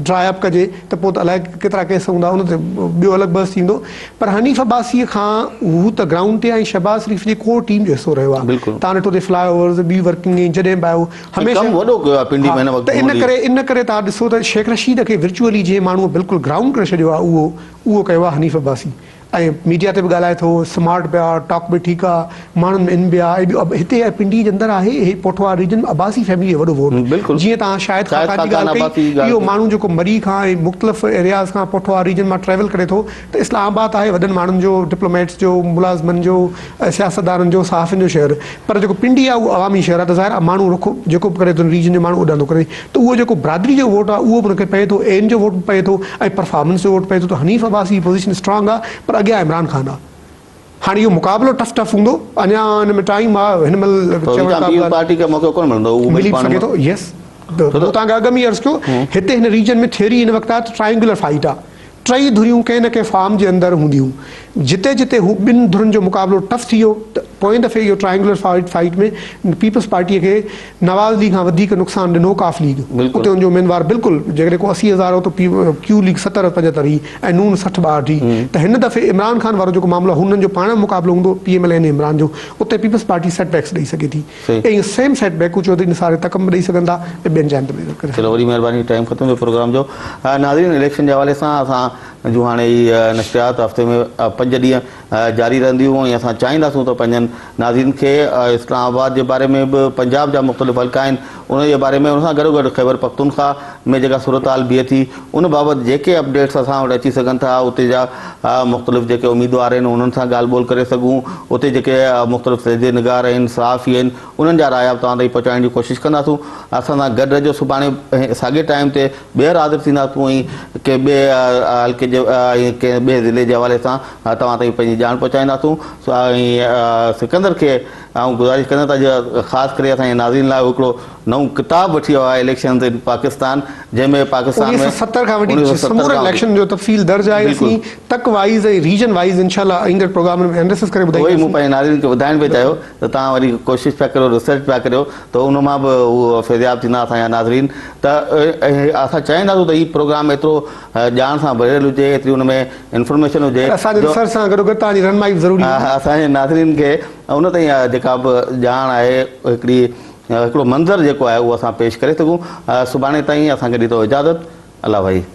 ڊرائي اپ ڪجي ته پوء ته الائي ڪيترا ڪيس هوندا ان تي ٻيو الڳ بحث ٿيندو پر حنيف عباسيء کان هو ته گرائونڊ تي ۽ شهباز شريف جي ڪور ٽيم جو حصو رهيو آهي تان ڏٺو ته فلاء اوورز ٻي ورڪنگ ۽ جڏهن به آيو هميشه ڪم وڏو ڪيو آهي پنڊي ۾ هن وقت ته ان ڪري ان ڪري توهان ڏسو ته شيخ رشيد کي ورچوئلي جنهن ماڻهوء بلڪل گرائونڊ ڪري ڇڏيو آهي اهو اهو ڪيو آهي حنيف عباسي ۽ ميڊيا تي به ڳالهائي ٿو سمارٽ به آهي ٽاڪ به ٺيڪ آهي ماڻهن ۾ ان به آهي ۽ ٻيو هتي پنڊي جي اندر آهي هي پوٺوهار ريجن ۾ عباسي فيملي جو وڏو ووٽ بلڪل جيئن توهان شاهد خاقان جي ڳالهه ڪئي اهو ماڻهو جيڪو مري کان ۽ مختلف ايرياز کان پوٺوهار ريجن مان ٽريول ڪري ٿو ته اسلام آباد آهي وڏن ماڻهن جو ڊپلوميٽس جو ملازمن جو سياستدانن جو صحافين جو شهر پر جيڪو پنڊي آهي اهو عوامي شهر آهي ته ظاهر آهي ماڻهو رخ جيڪو به ڪري ٿو ان ريجن جو ماڻهو اڏاندو ڪري ته اهو جيڪو برادري جو ووٽ آهي اهو به ان کي پئي ٿو اين جو ووٽ به پئي ٿو ۽ پرفارمنس جو ووٽ پئي ٿو ته حنيف عباسي جي پوزيشن اسٽرانگ آهي پر اڳيان عمران خان آهي هاڻي اهو مقابلو ٽف ٽف هوندو اڃا ان ۾ ٽائيم آهي هن مهل چوڻ ڪا به پارٽي کي موقعو ڪونه ملندو اهو ملي به سگهي ٿو يس مون توهان کي اڳ ۾ ئي عرض ڪيو هتي هن ريجن ۾ ٿيوري هن وقت آهي ته ٽرائنگولر فائيٽ آهي ٽئي ڌريون ڪنهن نه ڪنهن فارم جي اندر هونديون. جتي جتي هو ٻن ڌرين جو مقابلو ٽف ٿي ويو ته پوئين دفعي اهو ٽرائنگولر فائيٽ فائيٽ ۾ پيپلز پارٽيء کي نواز ليگ کان وڌيڪ نقصان ڏنو قاف ليگ. اتي ان جو اميدوار بلڪل جيڪڏهن ڪو 80 هزار هو ته پي ڪيو ليگ 70 75 هئي ۽ نون 60 62 هئي ته هن دفعي عمران خان وارو جيڪو معاملو آهي هنن جو پاڻ ۾ مقابلو هوندو P M L N ۽ Imran جو اتي پيپلز پارٽي سيٽ بيڪس ڏئي سگهي ٿي. ۽ سيم سيٽ بيڪون چوڌري نثار تڪ ۾ ڏئي سگهن ٿا ۽ ٻين جاين تي به ڪري چلو وڏي مهرباني ٽائيم ختم ٿيو پروگرام جو ناظرين اليڪشن جي حوالي سان اسان جون هاڻي هي نشريات هفتي ۾ پنج ڏينهن جاري رهنديون ۽ اسان چاهينداسون ته پنهنجن ناظرين کي اسلام آباد جي باري ۾ به پنجاب جا مختلف حلقا آهن ان جي باري ۾ ان سان گڏو گڏ خيبر پختونخوا ۾ جيڪا صورتحال بيهي ٿي ان بابت جيڪي اپڊيٽس اسان وٽ اچي سگهن ٿا اتي جا مختلف جيڪي اميدوار آهن انهن سان ڳالهه ٻولهه ڪري سگهون اتي جيڪي مختلف تجزيه نگار آهن صحافي آهن انهن جا رايا به توهان تائين پهچائڻ جي ڪوشش ڪنداسون اسان سان گڏ رهجو سڀاڻي ساڳي ٽائيم تي ٻيهر حاضر ٿينداسون ۽ ڪنهن ٻئي حلقي جي ۽ ڪنهن ٻئي ضلعي جي حوالي سان توهان تائين پنهنجي ڄاڻ پهچائينداسون ۽ سڪندر کي آئون گذارش ڪندس ته اڄ خاص ڪري اسان جي ناظرين لاء هڪڙو نئون ڪتاب وٺي آيو آهي اليڪشنز ان پاڪستان جنهن ۾ پاڪستان ۾ 1970 کان وٺي سمورن اليڪشن جو تفصيل درج آهي اسين تڪ وائيز ۽ ريجن وائيز انشاء الله ايندڙ پروگرامن ۾ اناليسس ڪري ٻڌائينداسين. اهو ئي مون پنهنجي ناظرين کي ٻڌائڻ پئي چاهيو ته توهان وري ڪوشش پيا ڪريو ريسرچ پيا ڪريو ته ان مان به اهو فيضياب ٿيندا اسان جا ناظرين ته اسان چاهينداسون ته هي پروگرام ايترو ڄاڻ سان ڀريل هجي ايتري ان ۾ انفارميشن هجي اسان جي ريسرچ سان گڏوگڏ توهان جي رهنمائي به ضروري هوندي. اسان جي ناظرين کي ان تائين جيڪا به ڄاڻ آهي هڪڙي هڪڙو منظر جيڪو آهي اهو اسان پيش ڪري سگهون. سڀاڻي تائين اسان کي ڏيندو اجازت. الله ڀائي.